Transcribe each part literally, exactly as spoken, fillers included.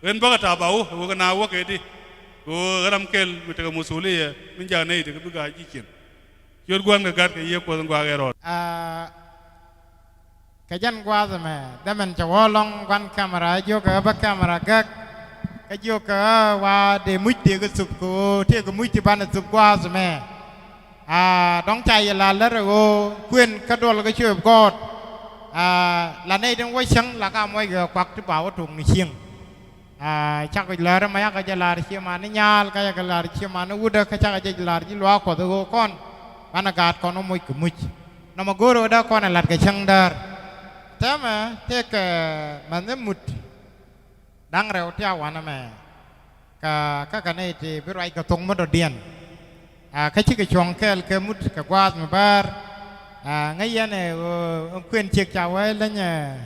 Ɣän bäkɛ ta̱a̱ ba wä, wä kɛ na wä kɛ di. Kɛ ɣöö ɣän ram kɛl mi tekɛ musuliya, mi jak nɛy tekɛ bi ga̱a̱c ji̱ cin. Ciöt Gua̱n kɛ Gat kɛ Yiëë Kuɔth in gɔaa kɛ rɔɔd. Ah, kɛ jɛn gua̱a̱th ɛmɛ, dämɛn cɛ wä lɔ̱ŋ gua̱n camera, jiökɛ ɣä bä camera gäk. Kä jiökɛ ɣä wa dee muc tëëkɛ thup kɛ ɣöö tëëkɛ muc ti banɛ thup gua̱a̱th ɛmɛ. Ah, dɔ̱ŋ ca yɛ la lär ɛ ɣöö kuën kä duɔl kä ciöp gɔɔt. Ah, la nɛy tin wä cäŋ la ka muɔckɛ kuak ti ba wä tok ni cieŋ. Ah, cakɔ lär ɛmɛ yakɔ jɛ lar ciëmani Nyaal, kä yakɔ lar ciëmani Wutdä, kä cakɔ jɛ lar ji̱ luaak Kuɔth ɛ ɣöö kɔn banɛ gaat kɔn wä moc kɛ muc. Nɔmɔ go̱o̱r ɣöö dee kɔn ɛ la̱t kɛ cäŋ däär. Täämɛ tëëkɛ, eh, mäni Mut. Da̱ŋ rɛw ti a wanɛ mɛ. Kä, kä kɛ nɛy ti bi ruac kɛ thok mi dɔ̱diɛn. Ah, kä cikɛ cuɔ̱ŋ kɛɛl kɛ Mut kɛ gua̱a̱th mi bäär. Ah, ŋäc yɛn ɛ ɣöö kuën ciek ca wee leny, eh,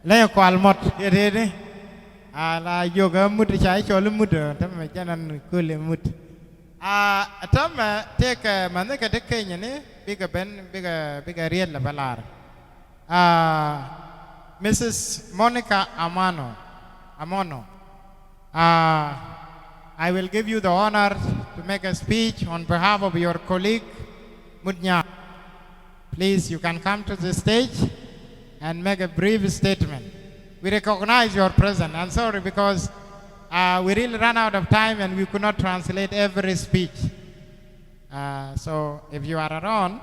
leny kual mɔt yɛ tëëdi. Ah, la jiök ɛ Mut ca i̱ cɔl i̱ Mut, eh, tämɛ jɛn ɛn köl i̱ Mut. Ah, tämɛ tëëkɛ mäni kɛ ti Kenyani bikɛ ben, bikɛ, bikɛ riet lɛ bä lar. Ah, Missus Monica Amano, Amono, ah, I will give you the honor to make a speech on behalf of your colleague, Mut Nyaal. Please, you can come to the stage and make a brief statement. We recognize your presence. I'm sorry because, uh, we really ran out of time and we could not translate every speech. Uh, so if you are around,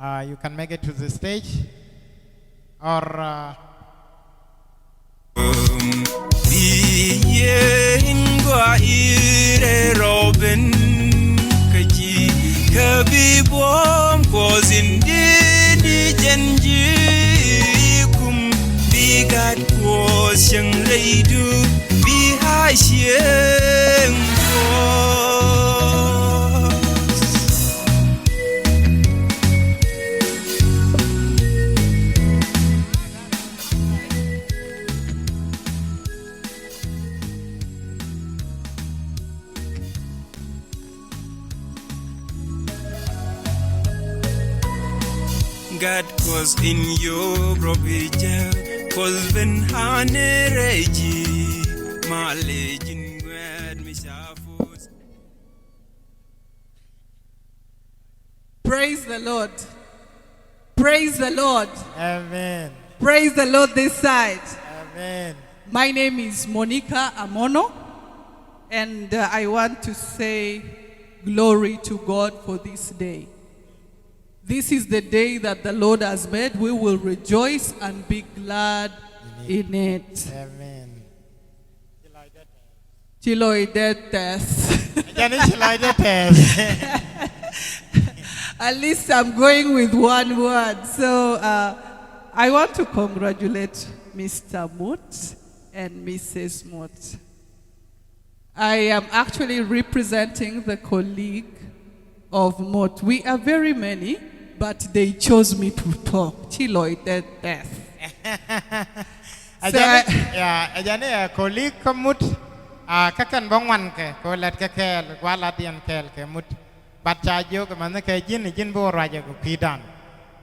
uh, you can make it to the stage. Or, uh, Bi yeen gua ire roben kaji kabi bom kozin dini jenji kum bi gat kos yang reidu bi hashieng kos. Gat kos in yo robija kos ben hane reji malejin gwed mi shafos. Praise the Lord. Praise the Lord. Amen. Praise the Lord this side. Amen. My name is Monica Amono, and, uh, I want to say glory to God for this day. This is the day that the Lord has made. We will rejoice and be glad in it. Amen. Ci lɔcdɛ tɛth. Jani ci lɔcdɛ tɛth. At least I'm going with one word. So, uh, I want to congratulate Mister Mut and Missus Mut. I am actually representing the colleague of Mut. We are very many, but they chose me to talk. Ci lɔcdɛ tɛth. Ɛ jɛn ni, ya, ɛ jɛn ni ɛ colleague kä Mut, a, kä kɛn bä ŋuan kɛ, kɛ lɛt kɛ kɛɛl, gua lat yɛn kɛɛl kɛ Mut. But ca jiök mɛn kɛ ji̱n, ji̱n bi wä ruacɛ kɛ kui̱dan.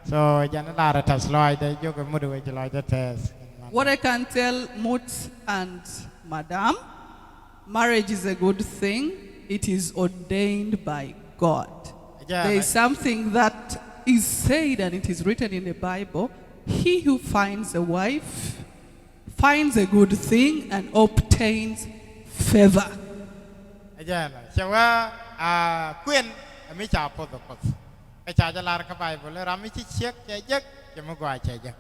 So, ɛ jɛn ni lar ɛ tɛth lɔcdɛ, jiök Mut wec lɔcdɛ tɛth. What I can tell Mut and Madam, marriage is a good thing. It is ordained by God. There is something that is said and it is written in the Bible. He who finds a wife finds a good thing and obtains favor. Ɛ jɛn cɛ wee, a, kuën ɛ mi ca poth ɛ Kuoth. Ɛ ca jɛ lar kä Bible, ram mi ci ciek cɛ jek, cɛ mi gɔaa cɛ jek.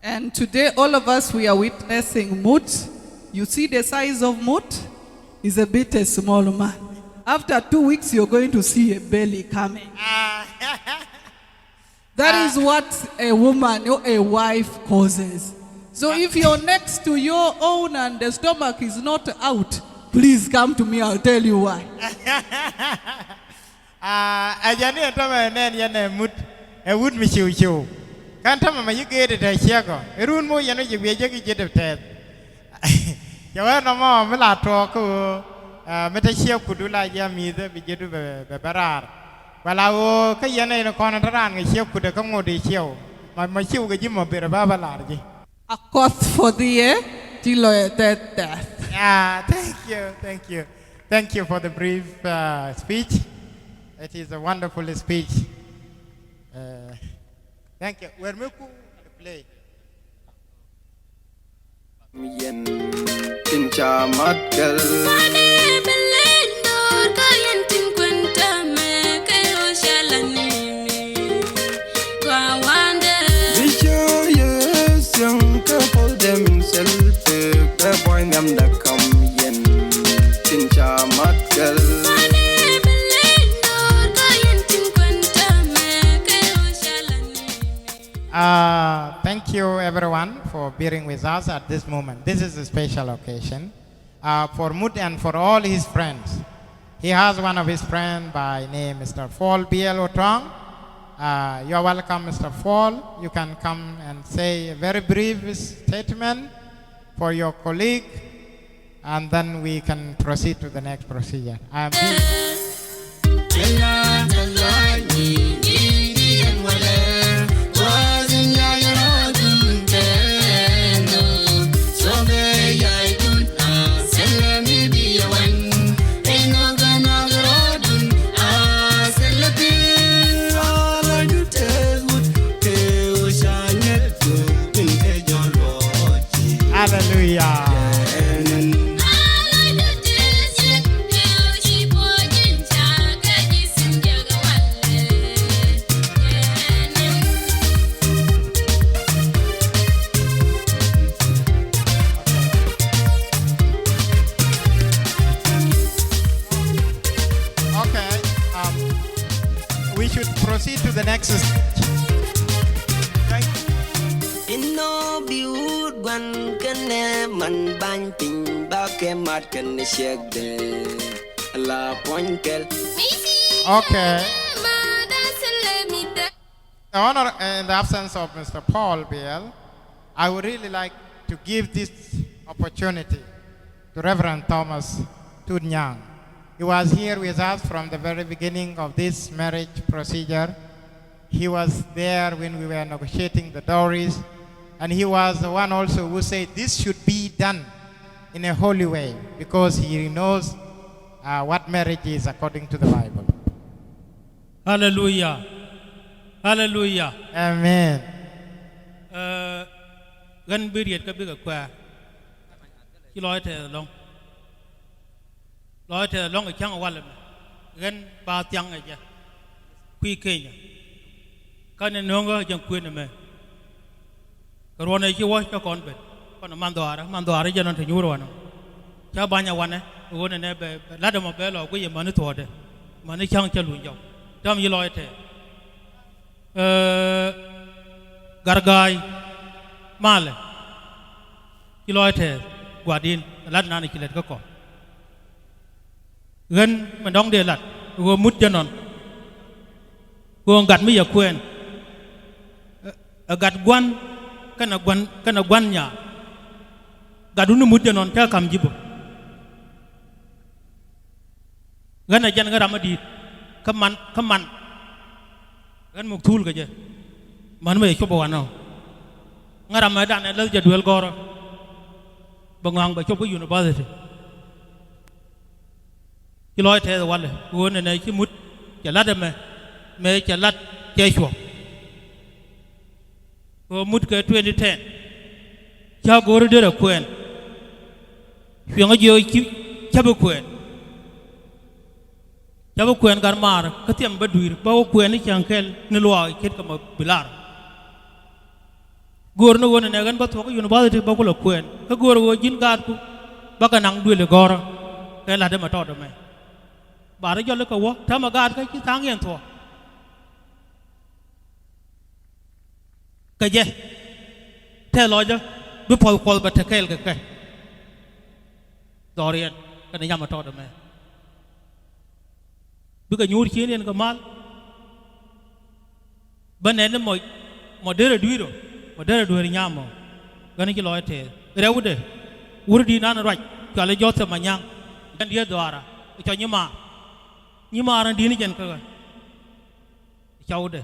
And today, all of us, we are witnessing Mut. You see the size of Mut? He's a bit a small man. After two weeks, you're going to see a belly coming. Ah. That is what a woman or a wife causes. So if you're next to your own and the stomach is not out, please come to me, I'll tell you why. A, ɛ jɛn ni ɛn tämɛ nɛn yɛn ɛ Mut, ɛ wut mi ciw ciw. Kä ɛn tämɛ mɛ yi geet ɛ tɛ ciɛk ɔ. Ɛ run mi wä yɛn wä ji̱ wiɛ jek i̱ ji̱ dep tɛth. Cɛ wee nɔmɔ mi la tuɔɔk kä ɣöö, a, mi te ciɛk kudu la ji̱ a mi̱i̱thä bi ji̱ du bɛ, bɛ, bɛ raar. Wala ɣöö kä yɛn ɛ ni kɔn te raan kɛ ciɛk kudɛ kä ŋot i̱ ciɛw. Mɔ, mɔ ciw kɛ ji̱ mɔ ber ɛ bä bä lar ji̱. A kɔth puɔth iɛ, Ti lɔ tɛth tɛth. Yeah, thank you, thank you. Thank you for the brief uh, speech. It is a wonderful speech. Uh, thank you. Where me ku play. Yɛn tin ca mat kɛl. Mane bi leny dor kä yɛn tin kuɛn tɛmɛ kɛ yɔ cɛ la ni mi. Gua wandɛ. Bi cɛ yɛ siɛŋ kɛ pɔl dɛm sɛl pek kɛ buɔy nhiam da kam yɛn tin ca mat kɛl. Mane bi leny dor kä yɛn tin kuɛn tɛmɛ kɛ yɔ cɛ la ni mi. Uh, thank you, everyone, for bearing with us at this moment. This is a special occasion uh, for Mut and for all his friends. He has one of his friends by name Mister Paul Biel Otong. Uh, you are welcome, Mister Paul. You can come and say a very brief statement for your colleague, and then we can proceed to the next procedure. I am Hallelujah. Okay, um, we should proceed to the next stage. Thank you. Inɔ bi wut guan kɛnɛ man bany piny ba kɛ mat kɛnɛ ciɛk dɛ la puɔny kɛl. Okay. The honor, uh, in the absence of Mister Paul Biel, I would really like to give this opportunity to Reverend Thomas Tut Nyang. He was here with us from the very beginning of this marriage procedure. He was there when we were negotiating the dowries, and he was the one also who said this should be done in a holy way because he knows uh, what marriage is according to the Bible. Hallelujah. Hallelujah. Amen. Ɛ, ɣän bi riet kä bikɛ kuɛɛr. Ci lɔc tɛth ɛlɔ̱ŋ. Lɔc tɛth ɛlɔ̱ŋ ɛ cäŋ ɛ wal ɛmɛ. Ɣän ba thiaŋ ɛ jɛ. Kui̱ Kenya. Kä ni no̱o̱ŋä jɛn kuën ɛmɛ. Kɛ ruɔ̱n ɛ ci wä cä kɔn ben kɔn ɛ man dhɔaarä, man dhɔaarä jɛn ɔn te nyuur wanɔ. Cä banyɛ wanɛ ɣöö nɛnɛ bɛ, bɛ la̱t ɛmɔ bɛ lɔ guic ɛmäni thuɔɔdɛ, mäni cäŋ cä luny jɔw. Täämɛ ci lɔc tɛth. Ɛ, Garga̱a̱y malɛ ci lɔc tɛth gua̱di̱n ɛ la̱t nan ɛ ci lät kä kɔn. Ɣän mɛ dɔ̱ŋ dee lat ɣöö mut jɛ nɔn. Ɣöö gat mi yɛ kuɛɛn ɛ gat gua̱n kɛnɛ gua̱n kɛnɛ gua̱n nyaa. Gat wun ni mut jɛ nɔn cä ka̱m ji̱ bä. Ɣän ɛ jɛn ɣän ram mi di̱i̱t kä man kä man. Ɣän muk thuul kɛ jɛ man mi yɛ cop ɛ wanɔ. Ŋäramɛ dan ɛ läth jɛ duel gɔ̱rä bɛ ŋɔaŋ bɛ cop kä university. Ci lɔc tɛth walɛ ɣöö nɛnɛ ci mut cɛ la̱t ɛmɛ mëë cɛ la̱t cɛ cuɔ̱p. Ɣöö mut kɛ twenty ten ca go̱o̱ri derɛ kuɛɛn. Cuɛŋä jiök ci cä bi kuɛɛn. Cä bi kuɛɛn gat maar kä thiɛm bä dui̱r bä wä kuɛɛn ni cäŋ kɛl ni luaak ce̱tkɛ mɔ bi lar. Göör ni ɣöö nɛnɛ ɣän bä thuɔ̱k kä university bä kulɛ kuɛɛn kä göör ɣöö ji̱n gaatku bä kɛ naŋ duëli gɔ̱rä kɛ la̱t ɛmɛ tɔɔt ɛmɛ. Ba rɔ jɔl ikɛ wä täämɛ gaatkä ci tha̱a̱ŋ yɛn thuɔ̱k. Kɛ jɛ tɛth lɔcdä bi puɔ̱th kuɔth bɛ te kɛɛl kɛ kɛ. Dhɔriɛn kɛnɛ nyam ɛ tɔɔt ɛmɛ. Bikɛ nyuur ciëëŋdiɛn kɛ mal. Bä nɛn ni mɔ, mɔ derɛ dui̱r ɔ, mɔ derɛ dueer nyam ɔ. Ɣän ci lɔc tɛth rɛwdɛ. Wur di̱i̱t nan ruac cɔal i̱ Joseph Manyaŋ. Jɛn dieth dhɔaara cɔ nyimaar. Nyimaar in di̱i̱t ni jɛn kä ɣä. Cɔwdɛ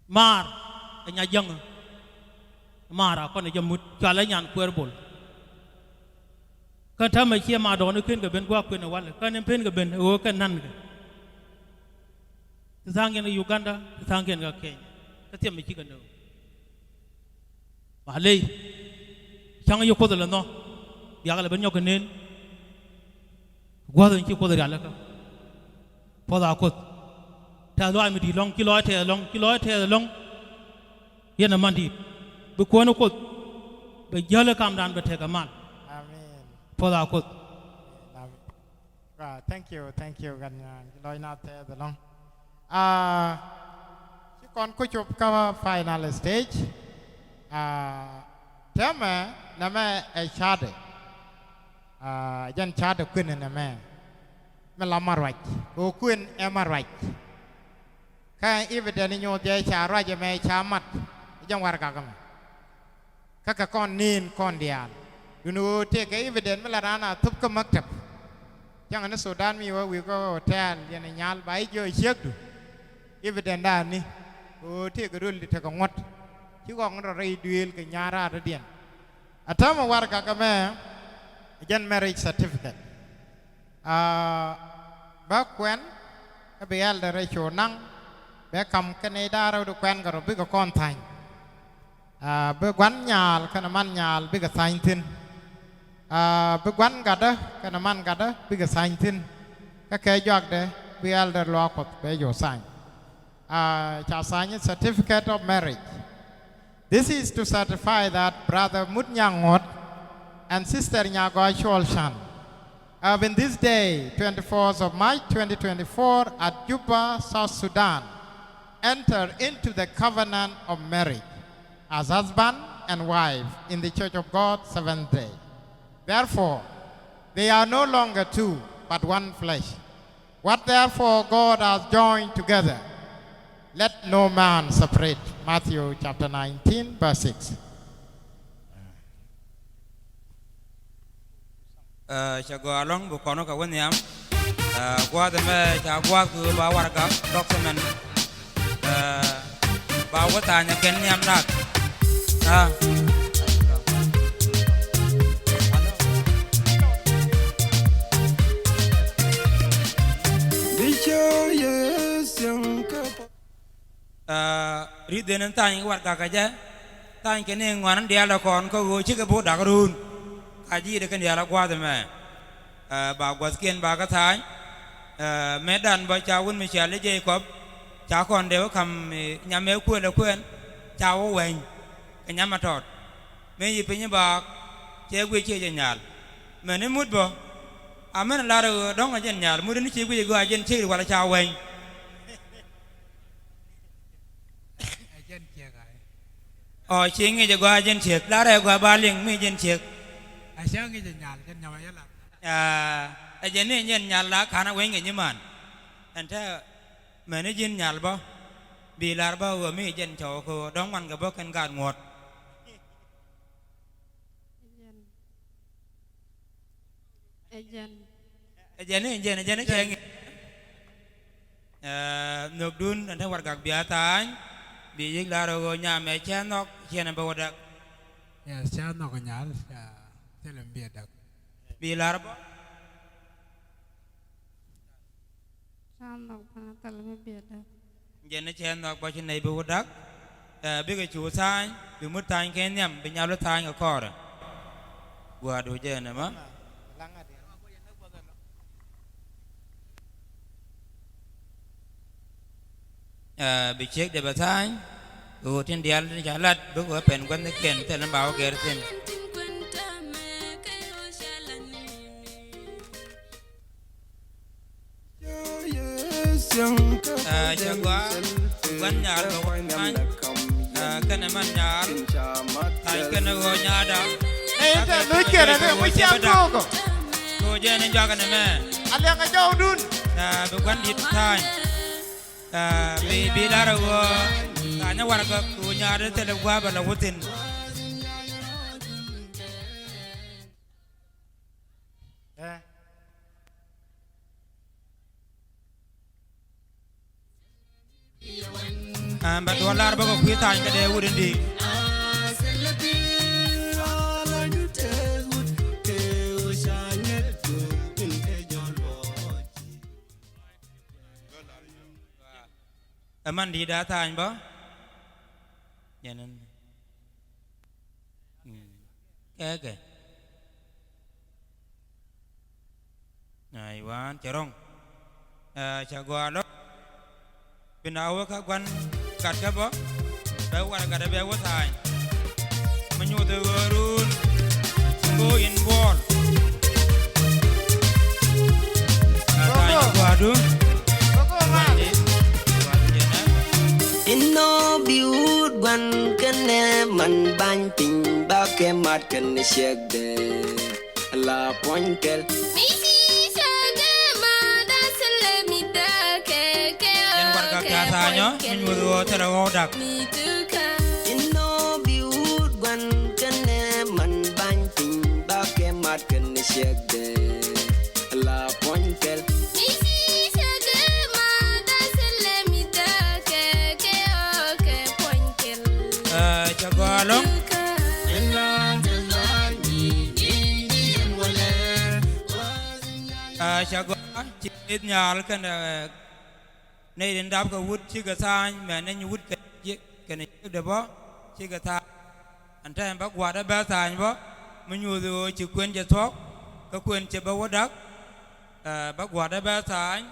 maar ɛ nya jäŋä. Mara kɔn ɛ jɛ mut cualɛ nyan kuɛɛr bol. Kä täämɛ ciɛ ma dɔɔni ken kɛ ben gua̱a̱k kuën ɛ walɛ kä ni pen kɛ ben ɛ ɣöö kɛn na̱n kɛ. Ti tha̱a̱ŋkiɛn kɛ Uganda, ti tha̱a̱ŋkiɛn kɛ Kenya. Kä thiɛm mi cikɛ nöö. Maley. Cäŋ yi Kuoth lɛ nhɔ. Biakɛ lɛ ben nyɔk kɛ nen. Gua̱th in ci Kuoth rialikä. Puɔth a Kuoth. Tɛth lɔaac mi di̱i̱t lɔ̱ŋ, ci lɔaac tɛth lɔ̱ŋ, ci lɔaac tɛth lɔ̱ŋ. Yɛn ɛ man di̱i̱t. Bi Kuäär ni Kuoth bɛ jäl ɛ kamdan bɛ tekɛ mal. Amen. Puɔth a Kuoth. Amen. Ah, thank you, thank you, gan, ah, ci lɔc na tɛth lɔ̱ŋ. Ah, ci kɔn ku cop kä final stage. Ah, täämɛ nɛmɛ ɛ ca̱dɛ. Ah, jɛn ca̱dɛ kuën nɛmɛ. Mi la ma ruac. Kɛ ɣöö kuën ɛ ma ruac. Kä evident inyuuth jɛ ca ruac ɛmɛ ca mat. Jɛn warɛgak ɛmɛ. Kä kɛ kɔn nin kɔn diaal. Duundɛ ɣöö tëëkɛ evident mi la raan a thop kä maktab. Cäŋɛ ni Sudan mi wä wi̱i̱ kä hotel yɛn ɛ nyal ba i̱ jiɔ ciekdu. Evident dan ni. Ɣöö tëëkɛ röl di tekɛ ŋuɔ̱t. Ci ɣɔk ni rɔ rɛy duëël kɛ nya̱a̱ raatdiɛn. A täämɛ warɛgak ɛmɛ jɛn marriage certificate. Ah, bä kuɛn kä bi elder rɛy cu naŋ bɛ kam kɛ nɛy da̱rä wä di kuɛn kɛ rɔ bikɛ kɔn tha̱ny. Ah, bi gua̱n nyaal kɛnɛ man nyaal bikɛ tha̱ny thi̱n. Ah, bi gua̱n gatdä kɛnɛ man gatdä bikɛ tha̱ny thi̱n. Kä kɛ juakdɛ bi elder luaak Kuɔth bɛ jɔ tha̱ny. Ah, ca sign certificate of marriage. This is to certify that Brother Mut Nyaŋot and Sister Nyagɔa Chol Chan have in this day, twenty-fourth of March twenty twenty-four, at Juba, South Sudan, entered into the covenant of marriage as husband and wife in the Church of God Seventh Day. Therefore, they are no longer two, but one flesh. What therefore God has joined together, let no man separate. Matthew chapter nineteen, verse six. Ɛ, cɛ gɔaa ɛlɔ̱ŋ bi kɔn wä kɛ wä nhiam. Ɛ, gua̱a̱th ɛmɛ ca gua̱a̱th kɛ ɣöö ba warɛgak dɔ̱k cämɛn. Ɛ, ba wä tha̱a̱ny ɛ kɛn nhiam nak. Ɛ. Ɛ, ri̱th den in tha̱a̱ny kɛ warɛgak kɛ jɛ. Tha̱a̱ny kɛ ni ŋuan in diaal dɛ kɔn kä ɣöö cikɛ bo̱o̱k da̱k ruun. Ka ji̱ dee kɛn diaal a gua̱a̱th ɛmɛ. Ɛ, ba gua̱thkiɛn ba kä tha̱a̱ny. Ɛ, mëëdan bä ca wut mi cɔal i̱ Jekɔb, ca kɔn dee wä ka̱m, ɛ, nyam ëë kuël ɛ kuɛn, ca wä wɛny kɛ nyam ɛ tɔt. Mëë yi piny i̱ baak, cɛ guic ciec ɛ nyal. Mɛn i̱ mut bä, a mɛn lar ɛ ɣöö dɔ̱ŋ ɛ jɛn nyal, mut in ci guic ɛ gɔaa jɛn ciec walɛ ca wɛny. Ɛ jɛn ciek ay. Ɔ, ci ŋic ɛ gɔaa jɛn ciek. Lar ɛ gɔaa ba liŋ mi jɛn ciek. A cä ŋic ɛ nyal, jɛn nyam ɛ yɛ lar. Aa, ɛ jɛn ni jɛn nyal la ka̱n a wec ŋic iman. Ɛn te mɛn i̱ ji̱n nyal bä. Bi lar bä ɣöö mi jɛn cɔw kɛ ɣöö dɔ̱ŋ ŋuan kɛ bä kɛn gaat ŋuɔ̱t. Ɛ jɛn. Ɛ jɛn. Ɛ jɛn ni jɛn, ɛ jɛn ni cɛ ŋic. Ɛ, nhökdun ɛn te warɛgak bia tha̱a̱ny, bi yiëk lar ɣöö nyam ɛ cä nhɔk, ciɛn ɛ bä wä däk. Yes, cä nhɔk nyal, cä thilɛ mi bi ɛ däk. Bi lar bä. Cä nhɔk bä thilɛ mi bi ɛ däk. Jɛn ni cɛ nhɔk bä ci nɛy bi wä däk. Ɛ, bikɛ cu tha̱a̱ny, bi mut tha̱a̱ny kɛ nhiam, bi nyal wä tha̱a̱ny kɛ kɔrɛ. Gua̱a̱du jɛn ɛmä. Ɛ, bi ciek dee bɛ tha̱a̱ny, bi ɣöö tin diaal tin ca lat, bikɛ wä pɛn gua̱thnikiɛn, thilɛ ba wä gɛr thi̱n. Ɛ, cɛ gɔaa, gua̱n nyaal bɛ wä tha̱a̱ny. Ɛ, kɛnɛ man nyaal. Tha̱a̱ny kɛnɛ ɣöö nyaada. Ɛ, yɛn tɛ lo̱c kɛnɛ ni, mi cia go̱o̱kɔ. Kɛ ɣöö jɛn in juakɛ nɛmɛ. A liɛŋɛ jɔwdun. Ɛ, bi gua̱n di̱t tha̱a̱ny. Ɛ, bi, bi lar ɛ ɣöö tha̱a̱ny ɛ warɛgak kɛ ɣöö nyaadɛ thilɛ gua̱a̱p ɛ lɛ wä thi̱n. Ɛ. Ɛn bɛ tuɔɔk lar bä kɛ kui̱ tha̱a̱ny kɛ dee wut in di̱i̱ŋ. Ɛ man di̱i̱t a tha̱a̱ny bä. Jɛn ɛn. Mm. Kɛkɛ. Aiwa, cɛ rɔ̱ŋ. Ɛ, cɛ gɔaa lɔ. Bi na wä kä gua̱n gatkä bä. Bɛ warɛgak bɛ wä tha̱a̱ny. Mi nyuuth ɣöörun. Ŋo in buɔɔl. Ɛ, tha̱a̱ny gua̱a̱du. Inɔ bi wut gua̱n kɛnɛ man bany piny bakɛ mat kɛnɛ ciɛkdɛ. La puɔ̱ny kɛl. Yɛn warɛgak ca tha̱a̱nyɔ, mi nyuuth ɣöö thilɛ ɣɔw dak. Inɔ bi wut gua̱n kɛnɛ man bany piny bakɛ mat kɛnɛ ciɛkdɛ. La puɔ̱ny kɛl. Ɛ, cɛ gɔaa ɛlɔ̱ŋ. Ɛ, cɛ gɔaa, ci nith nyal kɛnɛ, ɛ, nɛy tin dap kɛ wut cikɛ tha̱a̱ny, mɛ nɛy wut kɛ, kɛnɛ cikɛ dee bä, cikɛ tha̱a̱ny. Ɛn tɛm bä gua̱a̱r dee bä tha̱a̱ny bä, mi nyuuth ɣöö ci kuën cɛ thuɔ̱k, kä kuën cɛ bä wä dak, ɛ, bä gua̱a̱r dee bä tha̱a̱ny.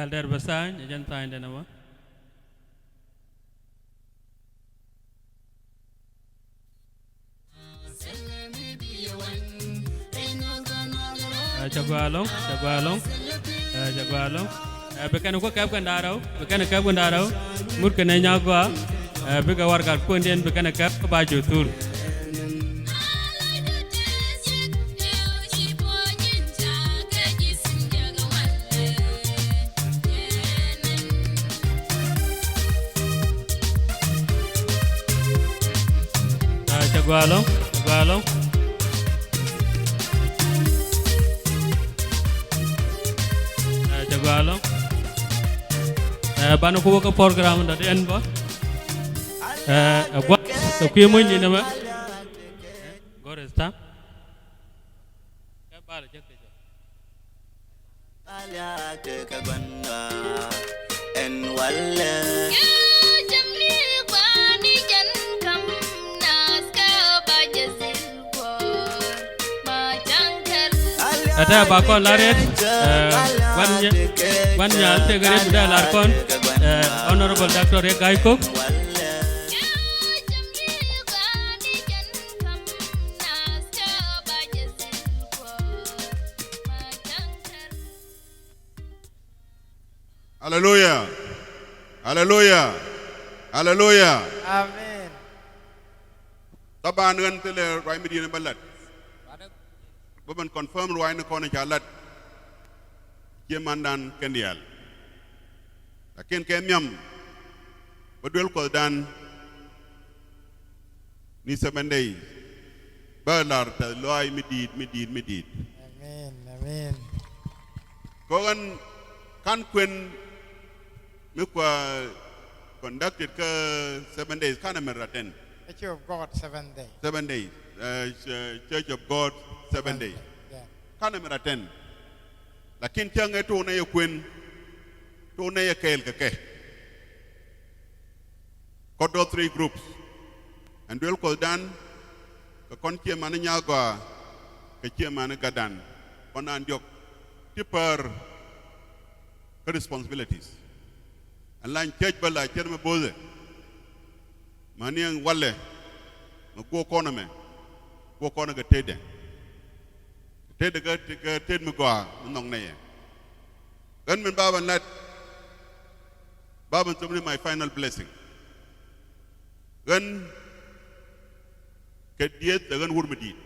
Ɛldɛr bä tha̱a̱ny, ɛ jɛn tha̱a̱ny dee nɛ wä. Ɛ, cɛ gɔaa ɛlɔ̱ŋ, cɛ gɔaa ɛlɔ̱ŋ. Ɛ, cɛ gɔaa ɛlɔ̱ŋ. Ɛ, bi kɛn kuäär kɛp kɛn da̱ŋ rɛw, bi kɛn kɛp kɛn da̱ŋ rɛw. Ŋut kɛnɛ nyaak gɔaa. Ɛ, bikɛ warɛgak kuɔ̱ndiɛn bi kɛn kɛp kä ba cu thur. Ɛ, cɛ gɔaa ɛlɔ̱ŋ, cɛ gɔaa ɛlɔ̱ŋ. Ɛ, cɛ gɔaa ɛlɔ̱ŋ. Ɛ, banɛ ku wä kä program dɔ̱diɛn bä. Ɛ, ɛ gua̱th kɛ kui̱ muc ni nɛmɛ. Ɛ, go̱r ɛ tha̱a̱ŋ. Kɛ bal jek kɛ jɛ. Ɛ tɛ ba kɔn lar yet, ɛ, gua̱n nyal tëk ɛ ret mi dee lar kɔn, ɛ, Honorable Doctor Riek Gai Kok. Aleluya. Aleluya. Aleluya. Amen. Taban ɣän thilɛ ruac mi di̱i̱t ni bä lat. Bä ben confirm ruac ni kɔn ca lat. Cie mandan kɛn diaal. Lakin kɛ nhiam bä duel Kuɔthdan ni seven days. Bä lar tɛth lɔaac mi di̱i̱t, mi di̱i̱t, mi di̱i̱t. Amen, amen. Kɛ ɣän kan kuën mi kua conducted kä seven days, kan ɛmɛ rat ten. Church of God seven days. Seven days. Uh, Ch-, Church of God seven days. Yeah. Kan ɛmɛ rat ten. Lakin cäŋ ɛ tok nɛ yɛ kuën, tok nɛ yɛ kɛɛl kɛ kɛ. Kɔt dɔ̱ three groups. Ɛn duel Kuɔthdan, kɛ kɔn cie mani nyaak gɔaa, kɛ cie mani gatdan. Kɔn an diɔk ti pär kä responsibilities. Ɛn lany church bä la cär mɛ bo̱o̱thɛ. Mani ɛn walɛ mɛ guɔ kɔn ɛmɛ, guɔ kɔn ɛ kɛ tetdɛ. Tetdɛ kɛ, kɛ tet mi gɔaa mi nhɔk nɛyɛ. Ɣän min ba bä lat, ba bä thop ni my final blessing. Ɣän kɛ dieth ɛ ɣän wur mi di̱i̱t.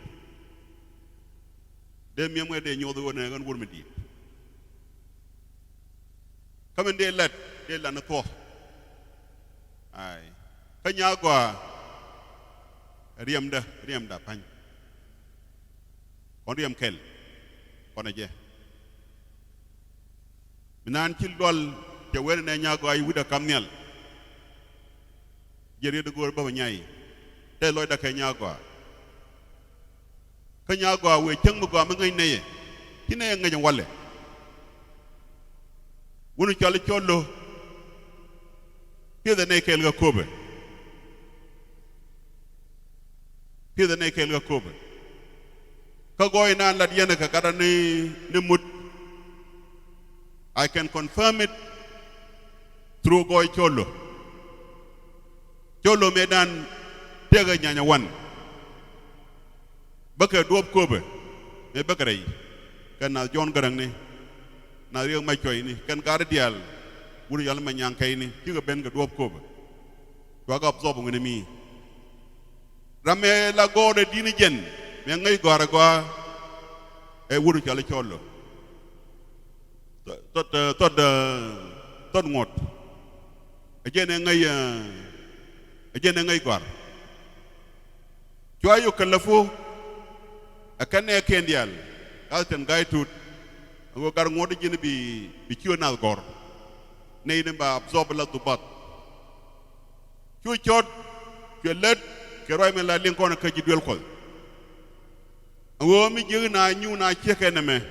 Dee miɛm ɣä dee nyoth ɣän ɛ ɣän wur mi di̱i̱t. Kä min dee lat, dee lat ni thuɔ̱k. Ai. Kä nyaak gɔaa, riɛmdä, riɛmdä pa̱ny. Kɔn riɛm kɛl, kɔn ɛ jɛ. Mi naan ci lual cɛ wen nɛ nyaak gɔaa i̱ wi̱cdä kam nhial. Jiɛ riet i̱ go̱o̱r bä bä nyay. Tɛth lɔcdä kɛ nyaak gɔaa. Kä nyaak gɔaa wëë cäŋ mi gɔaa mi ŋäc nɛyɛ. Ci nɛyɛ ŋäc ɛn walɛ. Wun cɔal i̱ cɔl lo̱. Pi̱eth ɛ nɛy kɛɛl kä köpɛ. Pi̱eth ɛ nɛy kɛɛl kä köpɛ. Kä gɔɔy naan lat yɛn ɛ kɛ gatdä ni, ni mut. I can confirm it through gɔɔy Cɔl Lo̱. Cɔl Lo̱ mëëdan tëëkɛ nyanyɛ wan. Bäkɛ duɔ̱ɔ̱p köpɛ mëë bäkɛ rɛy. Kɛn nath Jɔ̱ɔ̱n Gäräŋni, nath Riek Mac Cuɔyni, kɛn gaat diaal, wut cɔal Manyaŋ Kɛyni, cikɛ ben kɛ duɔ̱ɔ̱p köpɛ. Cuakɛ absorb ŋi̱ni mi. Ram mëë la gɔɔr ɛ di̱t ni jɛn mëë ŋäc gɔ̱a̱r ɛ gɔaa, ɛ wut cɔal Cɔl Lo̱. Thot, thot, thot, thot ŋuɔ̱t. Ɛ jɛn ɛ ŋäc, ɛ jɛn ɛ ŋäc gɔ̱a̱r. Cua yuk kɛ läpu ɛ kɛn nɛɛkiɛn diaal. Ɣa̱th tɛn ga̱y tut. Ɛ ɣöö gat ŋuɔ̱t ji̱n bi, bi ciöt nath gɔ̱r. Nɛy ni ba absorb la dhubath. Cu cɔt, cuɛ lät kɛ ruac mi la liŋ kɔn kä ji̱ duel Kuɔth. Ɛ ɣöö mi jiäk na nyuun a ciek kɛ nɛmɛ.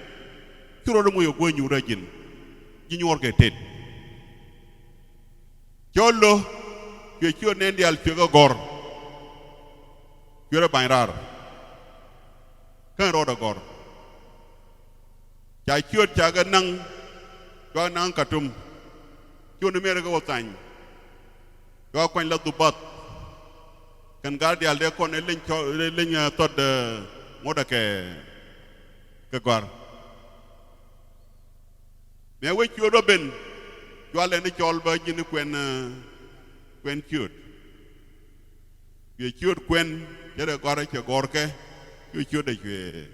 Cu rot moc kɛ guäny nyuur ɛ ji̱n. Ji̱ nyuɔr kɛ tet. Cɔl Lo̱, cuɛ ciöt nɛn diaal cuɛ kɛ gɔ̱r. Cuɛ rɔ ba̱ny raar. Kä rɔɔdɛ gɔ̱r. Ca ciöt ca kɛ naŋ, cua naŋ Katum. Ciöt ni mëë rɛ kɛ wä thany. Cua kuany la dhubath. Kɛn gaat diaal dee kɔn ɛ leny cɔ, ɛ leny, ɛ, thot, ɛ, ŋuɔ̱t ɛ kɛ, kɛ gɔ̱a̱r. Mëë wec ciöt bä ben, cua lɛn i̱ cɔl bä ji̱n i̱ kuɛn, ɛ, kuɛn ciöt. Cuɛ ciöt kuɛn, cɛ rɛ gɔ̱a̱r cɛ gɔ̱a̱r kɛ, cuɛ ciöt ɛ cuɛ,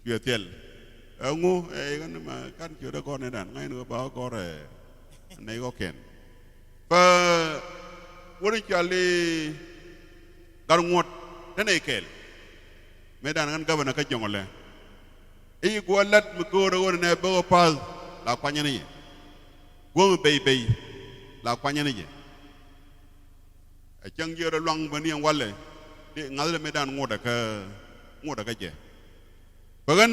cuɛ thil. Ɛŋu, ɛ, i̱ ɣän ma kan ciöt ɛ gɔ̱a̱r ni dan, ŋa̱c ni ɣä ba ɣä gɔ̱a̱r ɛ, nɛy ɣɔ̱kiɛn. Pä wä ni cɔal i̱ gat ŋuɔ̱t, te nɛy kɛɛl. Mëë dan ɣän gabana kä Jɔŋlɛ. I̱ guɔ lat mi go̱o̱rä ɣöö nɛ bä ɣä pa̱th la kuanyä ni jɛ. Guɔ mi bey bey la kuanyä ni jɛ. Ɛ cäŋ jiɛɛr ɛ luaŋ bä ni ɛn walɛ. Di ŋa̱th lɛ mëë dan ŋuɔ̱t ɛ kä, ŋuɔ̱t ɛ kä jɛ. Bä ɣän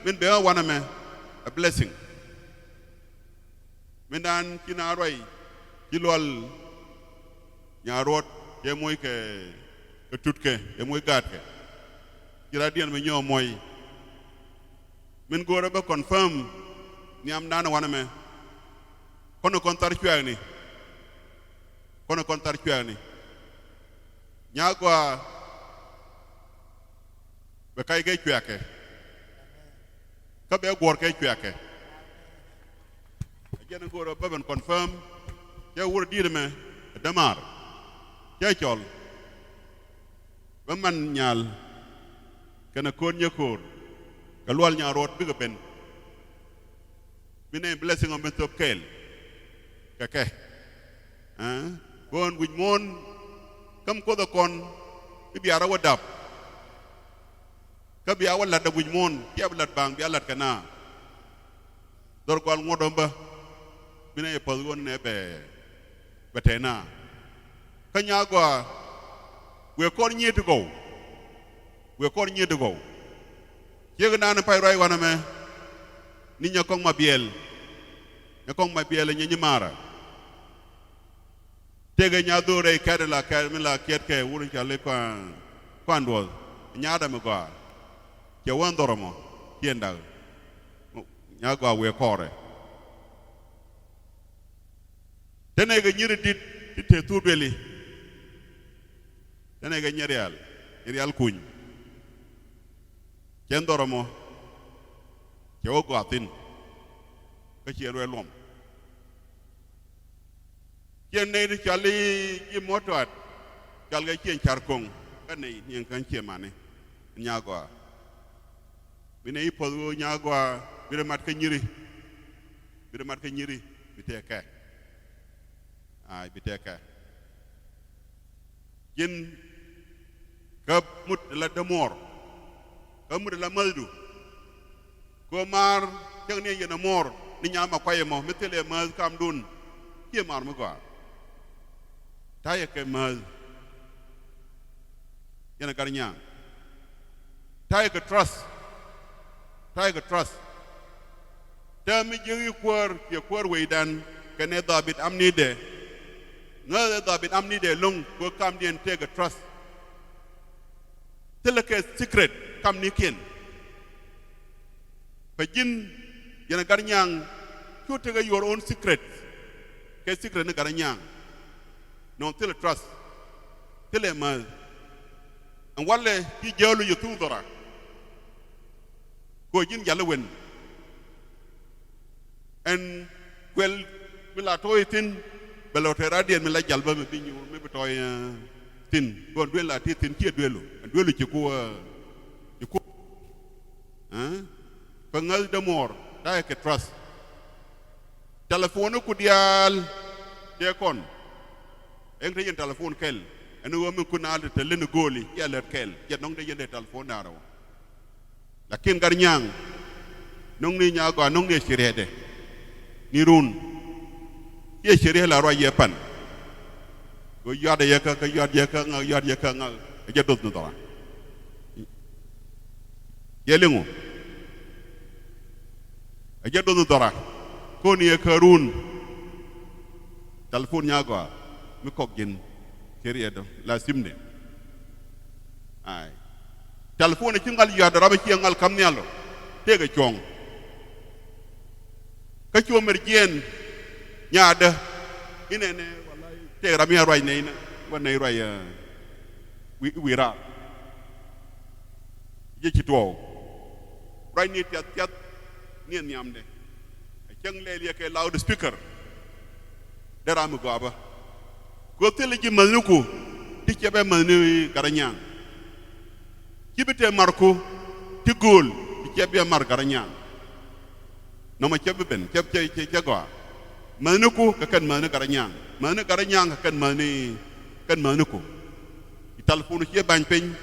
min bɛ ɣä wanɛ mɛ, a blessing. Min dan ci na ruac, ci lual, nya ruɔt, cɛ moc kɛ, kɛ tutkɛ, cɛ moc gaatkɛ. Ci rat diɛn mi nyɔɔ muɔy. Min go̱o̱rä bä confirm, nhiamdan wanɛ mɛ. Kɔn kɔn thar cuɛɛkni. Kɔn kɔn thar cuɛɛkni. Nya gɔaa, bɛ kac kɛ cuɛɛkɛ. Kä bɛ guɔ̱r kɛ cuɛɛkɛ. Ɛ jɛn go̱o̱rä bä ben confirm. Cɛ wur di̱t mɛ, ɛ dämaar. Cɛ cɔl. Bä man nyal. Kɛnɛ ko̱r nyɛ ko̱r. Kɛ lual nya ruɔt bikɛ ben. Bi nɛy blessing ɔ mi thop kɛɛl. Kɛ kɛ. Ɛ? Kɔn wi̱c muɔ̱ɔ̱n. Käm Kuoth ɛ kɔn. I̱ bia rɔ wä dap. Kä bia wä lat dap wi̱c muɔ̱ɔ̱n. Cia bi lat ba̱a̱ŋ bia lat kɛ na. Dhɔr gual ŋuɔ̱t ɔm bä. Bi nɛy ɛ päth ɣöö nɛ bɛ, bɛ tɛna. Kä nya gɔaa, wëë kɔr nyiet ti gɔw. Wëë kɔr nyiet ti gɔw. Ciek naan pay ruac wanɛ mɛ. Ni nyɛ kɔŋ ma biɛl. Nyɛ kɔŋ ma biɛl nyɛ nyi maarä. Tëëkɛ nya dho̱o̱r rɛy kɛ̈t la kɛ̈t mi la kiɛt kɛ wur in ca lek kuan, kuan duɔth. Nyaadä mi gɔaa. Cɛ wä in dhɔr ɛmɔ. Ciɛ ndak. Nya gɔaa wëë kɔrɛ. Te nɛy kɛ nyiri di̱t ti te thur dueli. Te nɛy kɛ nyirial, nyirial kuny. Cɛ in dhɔr ɛmɔ. Cɛ wä gɔaa thi̱n. Kä ciɛ ruɛl luɔm. Ciɛ nɛy ti cɔal i̱ ji̱ mɔtuat. Cɔal kɛ ciɛ car ko̱ŋ. Kä nɛy ni ɛn kän ciɛ mani. Nya gɔaa. Bi nɛy i̱ puɔth ɣöö nya gɔaa bi rɛ mat kä nyiri. Bi rɛ mat kä nyiri bi tëë kɛ. Ay bi tëë kɛ. Ji̱n kä mut la dämuɔɔr. Kä mut la mäthdu. Kɛ ɣöö maar cäŋ ni yɛn ɛ muɔɔr ni nyaam a kuay ɛmɔ mi thilɛ mäth kamdun. Ciɛ maar mi gɔaa. Ta̱yɛ kɛ mäth. Yɛn ɛ gar nyaŋ. Ta̱yɛ kɛ trust. Ta̱yɛ kɛ trust. Täämɛ mi jiäk i̱ kuäär, ciɛ kuäär wecdan kɛnɛ dhabit amnidɛ. Ŋäth ɛ dhɔaar bi nam ni dee lo̱ŋ kɛ ɣöö kamdiɛn tëëkɛ trust. Thilɛ kɛ secret kamnikiɛn. Pɛ ji̱n yɛn ɛ Gat Nyaŋ, cu tekɛ your own secret. Kɛ secret ni Gat Nyaŋ. Nɔŋ thilɛ trust. Thilɛ mäth. Ɛn walɛ ci jäl yɛ thuk dhɔra. Kɛ ɣöö ji̱n jal i̱ wen. Ɛn kuɛl mi la tɔ̱ɔ̱c thi̱n, bɛ lɔ te radiɛn mi la jal bä mi bi nyuur mi bi tɔ̱ɔ̱c, eh, thi̱n. Kɛ ɣöö duel la ti thi̱n ciɛ duelu. Ɛn duelu ci ku, eh, ci ku. Eh? Pɛ ŋäth dämuɔɔr ta̱a̱ kɛ trust. Telephone ku diaal tëë kɔn. Ɛn te yɛn telephone kɛl. Ɛn ɣöö min kun a te lin go̱o̱li, ciɛ lät kɛl. Ciɛ nɔŋ dee yɛn dee telephone da̱ŋ rɛw. Lakin Gat Nyaŋ, nɔŋni Nyagɔaa, nɔŋni ɛ ci riɛtdɛ. Ni run. Ciɛ ci riɛt la ruac yɛ pan. Kɛ yuat yɛ kä, kä yuat yɛ kä ŋa, yuat yɛ kä ŋa. Ɛ jɛ doth ni dhɔra. Yɛ liŋu. Ɛ jɛ doth ni dhɔra. Kɔn yɛ kä run. Telephone Nyagɔaa. Mi kɔk ji̱n. Ci riɛtdɔ. La simdɛ. Ai. Telephone ci ŋal yuat ram ci ŋal kam nhial ɔ. Tëëkɛ cuɔ̱ŋ. Kä cu mɛr jiɛn nyaadä. Inɛ nɛ wala tëëkɛ ram yɛ ruac nɛy nɛ. Wä nɛy ruac, eh, wi̱i̱, wi̱i̱ raar. Jɛ ci tuɔɔk. Ruac ni tiath tiath ni ɛ nhiamdɛ. Ɛ cäŋ lɛl yɛ kɛ loud speaker. Dee ram mi gɔaa bä. Kɛ ɣöö thilɛ ji̱ mäthniku ti cɛ bɛ mäthni Gat Nyaŋ. Ci bi te marku ti gööl ti cɛ bi ɛ mar Gat Nyaŋ. Nɔmɔ cɛ bi ben, cɛ, cɛ, cɛ, cɛ gɔaa. Mäthniku kɛ kɛn mäthni Gat Nyaŋ. Mäthni Gat Nyaŋ kɛ kɛn mäthni, kɛn mäthniku. Ci telephone ci ɛ ba̱ny piny.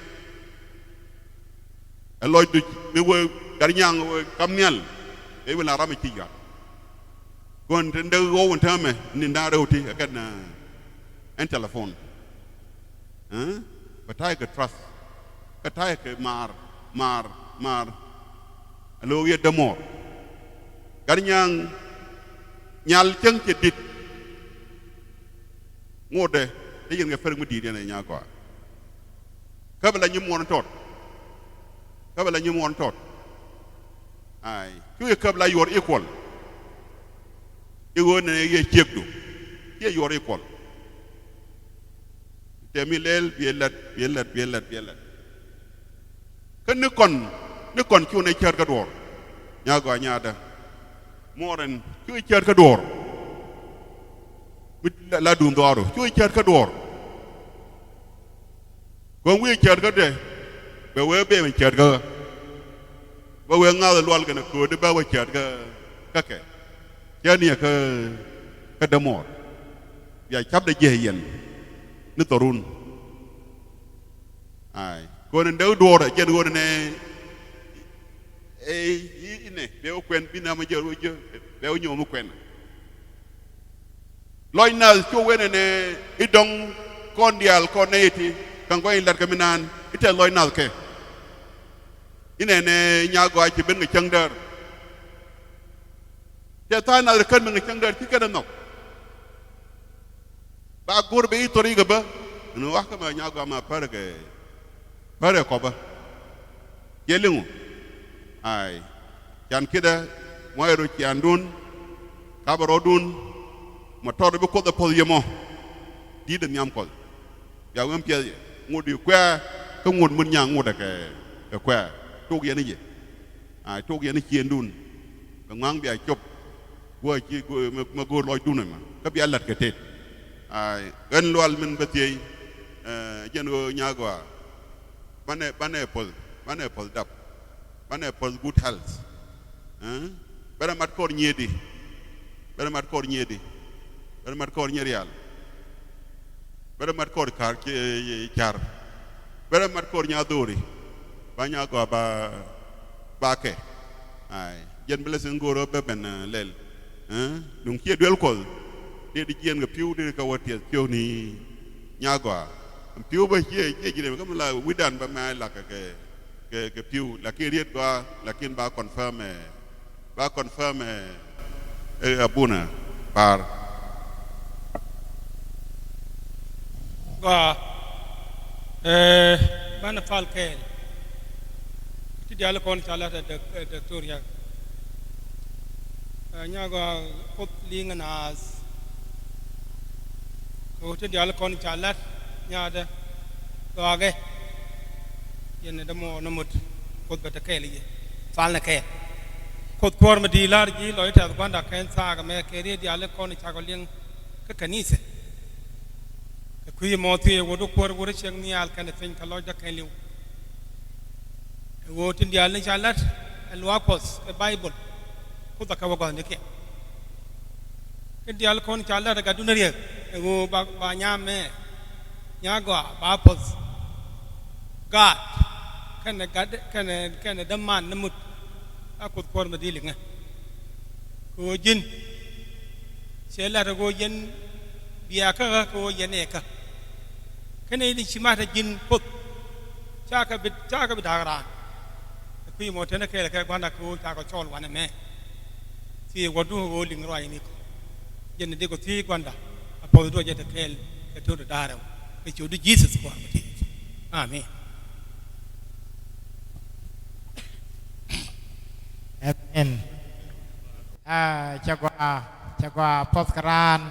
Ɛ lɔcdu mi wee Gat Nyaŋ wee kam nhial. Ɛ wee la ram ɛ ci yuat. Kɔn tin dee ɣɔw in täämɛ ni da̱ŋ rɛw ti ɛ kɛn, eh, ɛn telephone. Eh? Bɛ ta̱a̱ kɛ trust. Kɛ ta̱a̱ kɛ maar, maar, maar. Ɛ lo̱o̱k yɛ dämuɔɔr. Gat Nyaŋ nyal cäŋ cɛ di̱t. Ŋotdɛ, te yɛn kɛ pär mi di̱i̱t yɛn ɛ Nyagɔaa. Käp la nyimuɔn tɔt. Käp la nyimuɔn tɔt. Ai, cu yɛ käp la your equal. I̱ ɣöö nɛ yɛ ciekdu. Ciɛ your equal. Tɛm i̱ lɛl, biɛ lɛt, biɛ lɛt, biɛ lɛt, biɛ lɛt. Kä ni kɔn, ni kɔn cu nɛ cäät kä duɔ̱ɔ̱r. Nyagɔaa nyaadä. Muɔɔr ɛn cu cäät kä duɔ̱ɔ̱r. Mi la, la duun dhɔaaru cu cäät kä duɔ̱ɔ̱r. Kɔn wi̱i̱ cäät kä dee bɛ wee bee mi cäät kä ɣä. Bä wee ŋa̱th lual kɛnɛ köödi bä wee cäät kä, kä kɛ. Cä ni kä, kä dämuɔɔr. Bia ca̱pdɛ jiɛ yɛn ni thɔrun. Ai, kɔn in dee duɔɔr ɛ jɛn ɣöö nɛ, ɛ, i̱, i̱ nɛ bɛ wä kuɛn bi nam jɛ, jɛ, bɛ wä nyɔm kuɛn. Lɔc nath cu wen ɛnɛ i̱ dɔ̱ŋ kɔn diaal kɔn nɛy ti ka̱n gɔ̱ny in la̱t kɛ mi naan i̱ tɛth lɔc nath kɛ. Inɛnɛ Nyagɔaa ci ben kɛ cäŋ däär. Tɛth tha̱a̱ŋ nath kän ben kɛ cäŋ däär ci kɛn ɛ nhɔk. Ba go̱r ben i̱ thor i̱ kɛ bä. Ɛn wa̱k kä mɛ Nyagɔaa ma pär kɛ, pär kɛ kɔpä. Ciɛ liŋu. Ai. Can ki̱dä muac rɔ ciandun. Kapɛ rɔɔdun. Mɔ tɔt bi Kuoth ɛ puɔth yɛ mɔ. Di̱t ɛ nhiam Kuɔth. Bia wee mi piɛth yɛ ŋot i̱ kuɛ̈ɛ̈ kä ŋot mun nyaŋ ŋot ɛ kɛ, kɛ kuɛ̈ɛ̈. Tok yɛn i̱ jɛ. Ai, tok yɛn i̱ ciëndun. Bɛ ŋɔaŋ bia cop. Guɔ ci guɔ mɛ, mɛ go̱o̱r lɔcdun ɛmɛ kä bia la̱t kɛ tet. Ai, ɣän lual min bä thiey. Ɛ jɛn ɣöö Nyagɔaa. Banɛ, banɛ puɔth, banɛ puɔth dap. Banɛ puɔth good health. Ɛ? Bɛ rɛ mat kɔr nyiëëdi. Bɛ rɛ mat kɔr nyiëëdi. Bɛ rɛ mat kɔr nyiëërial. Bɛ rɛ mat kɔr ka̱r, car. Bɛ rɛ mat kɔr Nyadhori. Ba Nyagɔaa ba, ba kɛ. Ai, jɛn blessing go̱o̱rä bɛ ben, ɛ, lɛl. Ɛ? Duŋ ciɛ duel Kuɔth. Dee di jiɛn kɛ pi̱w dee di kɛ wä tiɛth pi̱w ni Nyagɔaa. Pi̱w bä ciɛ, ciɛ ji̱ rem kä mi la wi̱dan bä mɛ lak kɛ, kɛ, kɛ pi̱w. Lakin riet gɔaa, lakin ba confirm, ɛ, ba confirm, ɛ, ɛ, abuna Pa̱a̱r. Gɔaa. Eh, banɛ pal kɛɛl. Ti diaal kɔn ca lat ɛ dɔk-, ɛ dɔktor Riak. Eh, Nyaagɔaa Kuoth liŋ naath. Kɛ ɣöö ti diaal kɔn ca lat nyaadɛ gɔaakɛ. Yɛn ɛ dämɔ ni mut Kuoth bɛ te kɛɛl yɛ. Pal ni kɛɛl. Kuoth Kuäär mi di̱i̱t la̱r ji̱ lɔc tɛth gua̱nda kɛn thaak ɛmɛ kɛ riet diaal kɔn ca kɔ liŋ kä kanithɛ. Kɛ kui̱ mɔ thiee wut wä kuäär wut ciɛŋ nhial kɛnɛ piny kɛ lɔcdä kɛɛliw. Ɛ ɣöö tin diaal ni ca lat ɛ luaak Kuɔth ɛ Baibol. Kuoth akɛ wä gɔ̱thnikiɛn. Tin diaal kɔn ca lat ɛ gatdun riek ɛ ɣöö ba, ba nyam mɛ. Nyaagɔaa ba puɔth. Gaat kɛnɛ gat kɛnɛ, kɛnɛ däman ni mut. A Kuoth Kuäär mi dhil iŋɛ. Kɛ ɣöö ji̱n cɛ lat ɛ ɣöö yɛn bia kä ɣä kɛ ɣöö yɛn ɛ kä. Kä nɛy ti ci mat ɛ ji̱n Kuoth. Ca kɛ bi, ca kɛ bi da̱a̱k raan. Ɛ kui̱ mɔ tɛn kɛɛl kɛ gua̱nda kɛ ɣöö ca kɛ cɔɔl wanɛ mɛ. Thiee wädu ɣöö liŋ ruac ni kɔ. Jɛn ni dee kɔ thiec gua̱nda a puɔth duɔc jɛ te kɛɛl kɛ to̱r da̱a̱r rɛw. Kɛ ciötdu Jesus Kuäär mi ti̱i̱t. Amen. Amen. Ah, cɛ gɔaa, cɛ gɔaa puɔth kɛ raan.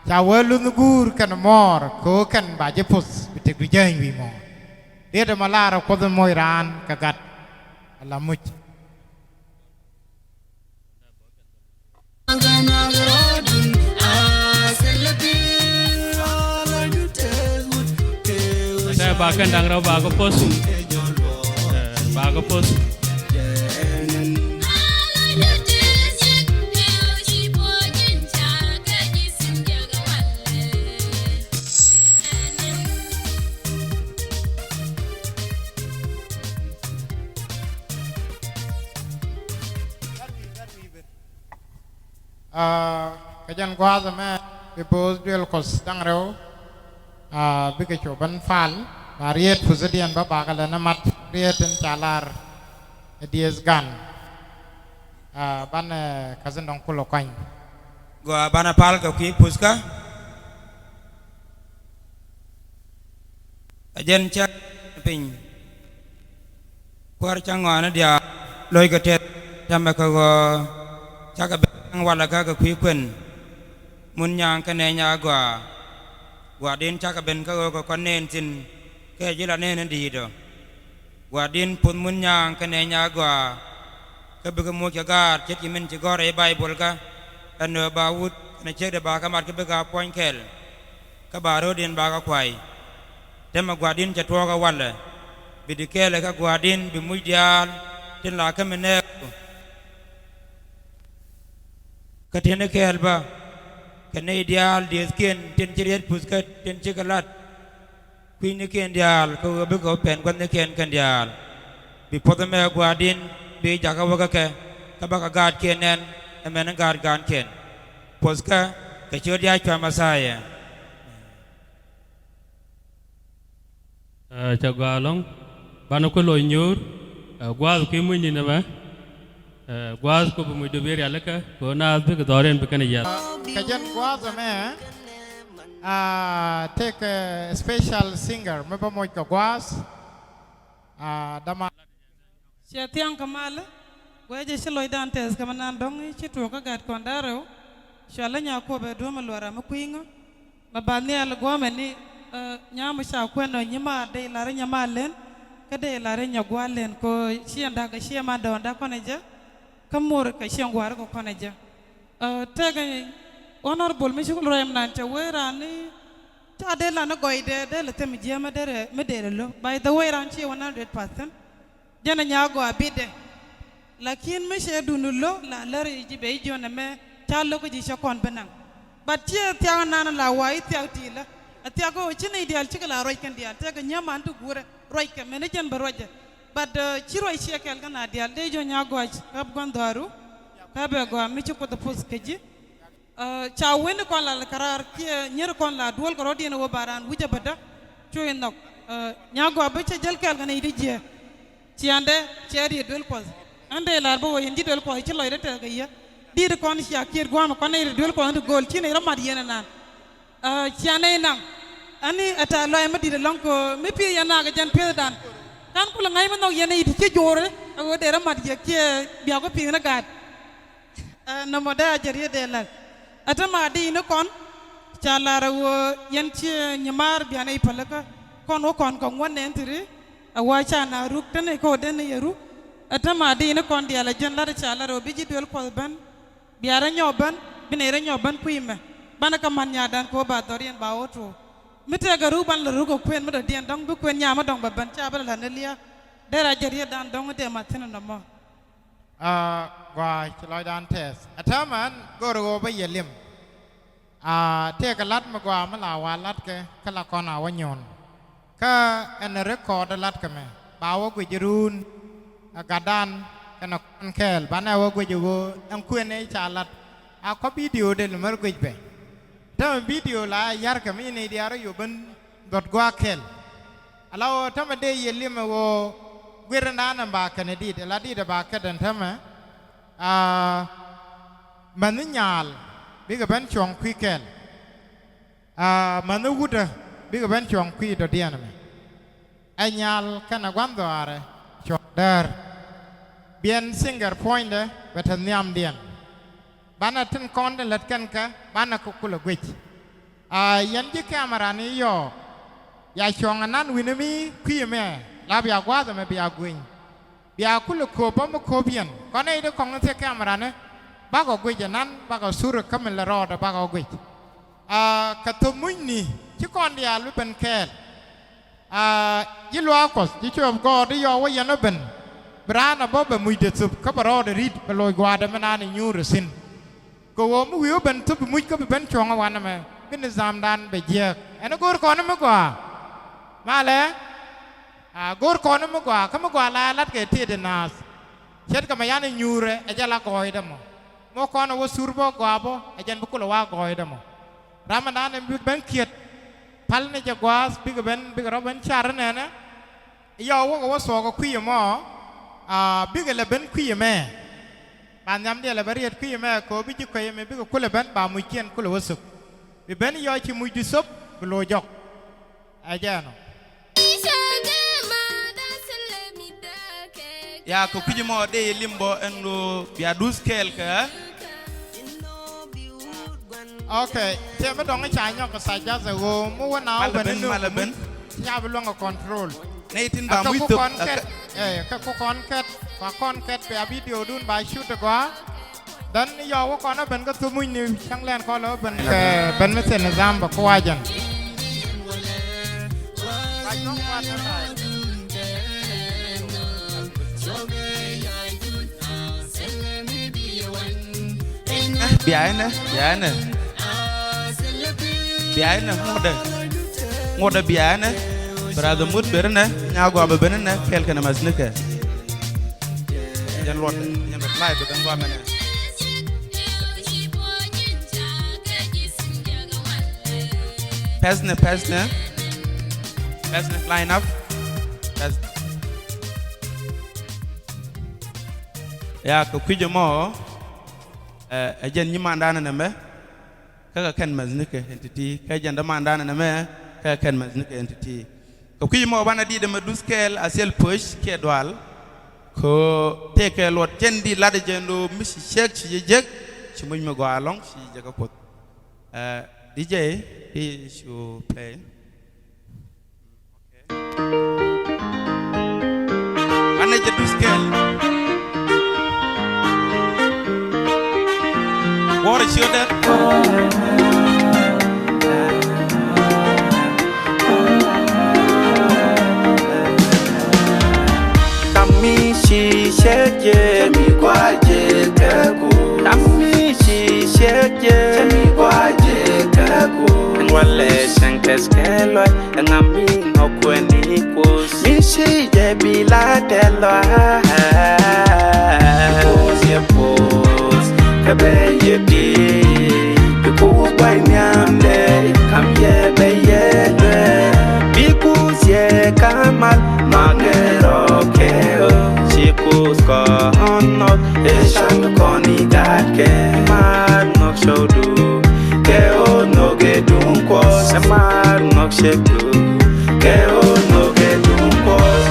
Ca wee lunh guur kɛn mɔɔr kɛ ɣöö kɛn ba ji̱ puɔth bi tëkdu jäny wi̱i̱ mɔ. Riet ɛmɔ lar ɛ Kuoth in moc raan kɛ gat. Ala muc. Tɛ ba kɛn da̱ŋ rɛw ba kɛ post. Eh, ba kɛ post. Ah, kɛ jɛn gua̱a̱th ɛmɛ bi bo̱o̱th duël Kuɔth da̱ŋ rɛw. Ah, bikɛ cu ben pal ba riet puɔ̱thidiɛn bä bakɛ lɛ ni mat riet in ca lar ɛ dieth gan. Ah, banɛ, eh, ka̱thin dɔ̱ŋ kulɛ kɔny. Gɔaa, banɛ pal kɛ kui̱ puɔ̱thkä. Ɛ jɛn cä piny. Kuäär cä ŋɔaani diaal lo̱ckɛ tɛth tɛmɛ kɛ ɣöö cakɛ ben walɛ kä kɛ kui̱ kuën. Mun nyaŋ kɛnɛ nyaagɔaa. Gua̱a̱r di̱n cakɛ ben kä ɣöö kɛ kɔn nɛɛn thi̱n kɛ ji̱ la nɛɛn in di̱i̱t ɔ. Gua̱a̱r di̱n puɔ̱th mun nyaŋ kɛnɛ nyaagɔaa. Kä bikɛ moc kɛ gaat ce̱tkɛ min ci gɔ̱r rɛy Baibol kä ɛn ɣöö ba wut kɛnɛ ciekdɛ ba kɛ mat kä bikɛ a puɔ̱ny kɛl. Kä ba ro̱o̱diɛn bakɛ kuay. Tɛmɛ gua̱di̱n cɛ tuɔɔk ɛ walɛ. Bi di kɛɛlɛ kä gua̱di̱n bi muc diaal tin la kä mi nɛɛku. Kä tin kɛɛl bä kɛ nɛy diaal diëëthkiɛn tin ci riet puth kä tin cikɛ lat. Kui̱nikiɛn diaal kä ɣöö bikɛ wä pɛn gua̱thnikiɛn kɛn diaal. Bi puɔth ɛmɛ gua̱di̱n bi jakä wä kä kɛ kä bakɛ gaatkiɛn nɛn ɛmɛn gaat gaankiɛn. Puɔthkä kɛ ciöt diaal cua Mɛthia. Ɛ, cɛ gɔaa ɛlɔ̱ŋ. Banɛ ku loc nyuur. Ɛ, gua̱a̱th kui̱ muc ni̱n ɛmɛ. Ɛ, gua̱a̱th ku bi muc dupiɛl rialikä kɛ ɣöö naath bikɛ dhɔriɛn bi kɛn yiath. Kɛ jɛn gua̱a̱th ɛmɛ, ah, tëëkɛ special singer mi bä moc kɛ gua̱a̱th. Ah, dama. Ciɛ thiaŋ kɛ mal, guɛcɛ ci lɔcdan tɛth kɛ mi nan dɔ̱ŋ ci tuɔɔk kä gat kɔn da̱rɛw. Cualä nyakuɔpɛ duɔ̱mɛ luɔra mi kui̱ŋä. Mɛ ba nhial guɔ̱mɛ ni, eh, nyam ca kuɛn ɔ nyimaar dee lar nyɛ mal len. Kä dee lar nyɛ gua̱a̱r len kɛ ciɛ da̱k kɛ ciɛ ma dɔɔnda kɔnɛ jɛ. Kä mor kɛ ciɛ gua̱a̱r kɛ kɔnɛ jɛ. Eh, tɛkɛ honorable mi ci kul rɛm nan cɛ wee ran ni ca dee lan ni gɔy dee dee lɛ thɛm jiɛ mi dee rɛ mi dee rɛ lo. By the way, ran ci one hundred percent. Jɛn a nyaak gɔaa bitdɛ. Lakin mi cɛ dun lo̱ la lär i̱ ji̱ bɛ i̱ jiɔn ɛmɛ ca lo̱k i̱ ji̱ cɛ kɔn bi naŋ. But ciɛ thiak nan la wa i̱ thiak ti̱i̱lä. A thiak ɣöö ci nɛy diaal cikɛ la ruac kɛn diaal tɛkɛ nyäman ti guurɛ ruac kɛ mɛn i̱ jɛn bɛ ruacɛ. But, uh, ci ruac ciɛ kɛl kɛn a diaal dee jiɔn nyaak gɔaa käp gua̱n dhɔaaru. Käp ɛ gɔaa mi ci Kuoth puth kɛ ji̱. Ɛ, ca wen kɔn la kɛ raar kiɛ nyier kɔn la duɔl kɛ rɔ̱diɛn ɛ wä ba raan wi̱c ɛ bädä. Cu in nhɔk. Ɛ, nyaak gɔaa bä cɛ jäl kɛɛl kɛ nɛy di jiɛ. Ciandɛ cɛ riet duel Kuɔth. Ɛn dee lar bä wä yɛn ji̱ duel Kuɔth ci lɔcdä tɛth kɛ yɛ. Di̱t kɔn cia kiɛt gua̱a̱m kɔn nɛy riet duel Kuɔth ti gööl ci nɛy rɔ mat yɛn ɛnan. Ɛ, ciandɛ in naŋ. Ani ɛ ta̱a̱ lɔaac mi di̱t ɛlɔ̱ŋ kɛ ɣöö mi pi̱i̱th yɛn nakä jɛn pi̱ethdan. Ka̱n kulɛ ŋa̱c mi nhɔk yɛn i̱ ti ci jo̱o̱rɛ ɛ ɣöö derɛ mat yɛ kiɛ biakɔ pi̱i̱th ni gaat. Ɛ nɔmɔ dee a jɛ riet dee la̱t. Ɛ te ma di ni kɔn ca lar ɛ ɣöö yɛn ci nyimaar bianɛ i̱ pälikä kɔn wä kɔn kɛ ŋuɔ̱t nɛn thi̱ri. Ɛ wa ca na ruk te ni kɛ ɣöö den ni yɛ ruk. Ɛ te ma di ni kɔn diaal ɛ jɛn la̱t ca lar ɛ ɣöö bi ji̱ duel Kuɔth ben. Bia rɔ nyɔk ben, bi nɛy rɔ nyɔk ben kui̱ mɛ. Banɛ kä man nyaatdan kɛ ɣöö ba dhɔriɛn ba ɣöö tuɔɔk. Mi tëëkɛ ruk ban lɛ ruk kɛ kuën mi dɔ̱diɛn dɔ̱ŋ bi kuën nyaam mi dɔ̱ŋ bɛ ben ca bi lɛ la̱t ni lia̱a̱. Derɛ a jɛ rietdan dɔ̱ŋ dee mat thi̱n ɛnɔmɔ. Aa, gɔaa ci lɔcdan tɛth. Ɛ täämɛ ɛn go̱o̱rɛ ɣöö bä yɛ lim. Aa, tëëkɛ la̱t mi gɔaa mi la wa la̱tkɛ kä la kɔn a wä nyuɔ̱n. Kä ɛn rikɔɔd ɛ la̱tkɛ mɛ ba wä guic ruun ɛ gatdan kɛnɛ kɔn kɛɛl banɛ wä guic ɛ ɣöö ɛn kuën ëë ca la̱t. A kɔ bidio dee lɛ mär guic bɛ. Täämɛ bidio la yar kɛ mi nɛy diaal rɔ yo̱ ben dhɔt gua̱a̱k kɛl. Ala ɣöö täämɛ dee yɛ limɛ ɣöö gui̱rändan ɛn ba kɛn ɛ di̱i̱t, ala di̱i̱t ɛ ba kɛt ɛn täämɛ. Aa, mäni nyaal bikɛ ben cuɔ̱ŋ kui̱ kɛl. Aa, mäni wutdä bikɛ ben cuɔ̱ŋ kui̱ dɔ̱diɛn ɛmɛ. Ɛ nyal kɛnɛ gua̱n dhɔaarɛ cuɔ̱ŋ däär. Biɛn singer puɔ̱nydɛ bɛ te nhiamdiɛn. Banɛ tin kɔn tin lät kɛn kɛ banɛ kɛ kulɛ guic. Aa, yɛn ji̱ kɛmɛran i̱ yɔɔ. Ya cuɔ̱ŋ ɛnan wi̱ni mi kui̱ ɛmɛ la bia gua̱a̱th ɛmɛ bia gui̱ny. Bia kulɛ kööp bä mi kööp yɛn kɔn nɛy ti kɔŋ thiek kɛmɛran i̱ bakɔ guic ɛnan bakɔ sur kä mi lɛ rɔɔdɛ bakɔ guic. Aa, kɛ thop mucni ci kɔn diaal bi ben kɛɛl. Aa, ji̱ luaak Kuɔth ji̱ cuɔp gɔɔt i̱ yɔw wä yɛn ɔ ben. Bi raan ɛ bä bɛ mucdɛ thop kä bɛ rɔɔdɛ ri̱t bɛ loc gua̱a̱dɛ mi naan i̱ nyuur ɛ thi̱n. Kɛ ɣöö mi wi̱i̱ wä ben thop bi muc kä bi ben cuɔ̱ŋ ɛ wanɛ mɛ bi nizamdan bɛ jiääk. Ɛn ɛ go̱o̱r kɔn mi gɔaa. Malɛ. Aa, go̱o̱r kɔn mi gɔaa kä mi gɔaa la lat kɛ tëëdɛ naath. Ce̱tkɛ mɛ yan i̱ nyuurɛ ɛ jɛ la gɔɔydɛ mɔ. Mi wä kɔn ɛ wä sur bä gɔaa bä ɛ jɛn bi kulɛ wa gɔɔydɛ mɔ. Ram ɛndan ɛn bi ben kiɛt. Pal ni jɛ gua̱a̱th bikɛ ben bikɛ rɔ ben car inɛnɛ. I̱ yɔw wäkɛ wä thuɔɔk ɛ kui̱ ɛmɔ. Aa, bikɛ lɛ ben kui̱ ɛmɛ. Ba nhiam diɛlɛ bɛ riet kui̱ ɛmɛ kɛ ɣöö bi ji̱ kuec ɛmɛ bikɛ kulɛ ben ba muckiɛn kulɛ wä thop. Bi ben i̱ yɔw ci mucdi thop bi lo̱c jɔk. Ɛ jɛ ɛnɔ. Ya kɛ kui̱c mɔ dee yɛ lim bɔ ɛn ɣöö bia duth kɛɛl kɛ. Ok, tiɛ mi dɔ̱ŋ ca nyɔk kɛ thac jath ɛ ɣöö mi wä na wä ben inɔ malɛ ben. Nya bi luäŋ ɛ control. Nɛy tin ba muc thop kɔn kɛt. Ɛ kɛ ku kɔn kɛt kua kɔn kɛt bia bidio dun ba cut ɛ gɔaa. Dhän yɔw wä kɔn ɛ ben kä thumucni cäŋ lɛn kɔn lɛ wä ben kɛ ben mi thi̱n ɛ dham bɛ kua̱cän. Bia̱a̱cnɛ bia̱a̱cnɛ bia̱a̱cnɛ ŋuɔ̱tdɛ ŋuɔ̱tdɛ bia̱a̱cnɛ. Brother Mut ber inɛ nya gɔaa bɛ ben inɛ kɛɛl kɛnɛ mathnikɛ. Jɛn luɔt jɛn reply bɛ ben gua mɛnɛ. Pɛthnɛ pɛthnɛ pɛthnɛ line up pɛthnɛ. Ya kɛ kui̱c ɛmɔ. Ɛ jɛn nyimandan ɛnɛ mɛ. Kä kɛ kɛn mäthnikɛ ɛn ti̱ti̱ kä jɛn dämandan ɛnɛ mɛ. Kä kɛ kɛn mäthnikɛ ɛn ti̱ti̱. Kɛ kui̱ mɔ banɛ di̱t ɛmɛ duth kɛɛl a thil puɔ̱c kiɛ dual. Kɛ tëëkɛ luɔt jɛn di̱t latdɛ jɛn do̱ mi ci cɛk ci jɛ jek. Ci muc mi gɔaa ɛlɔ̱ŋ ci jɛ jek kä Kuoth. Ɛ D J, please you play. Anɛ jɛ duth kɛɛl. Wɔrɛ ciötdɛ. Kami ci cɛ jɛ mi gua jɛ kɛ ku. Kami ci cɛ jɛ mi gua jɛ kɛ ku. Ŋualɛ cɛŋ kɛs kɛ lɔc. Ɛŋa mi nɔ kuɛni Kuoth mi ci jɛ bi la tɛl lɔa. Kuoth yɛ Kuoth kɛ bɛ yɛ di bi ku guay nhiamdɛ kam yɛ bɛ yɛ luɛ. Bi Kuoth yɛ kamal maŋɛ rɔ kɛ ɔ ci Kuoth kɔn nɔk ɛ can kɔn i̱ gat kɛ mar nɔk cɔwdu. Kɛ ɣöö nhök ɛ duŋ Kuɔth ɛ mar nhɔk ci Kɛ ɣöö nhök ɛ duŋ Kuɔth.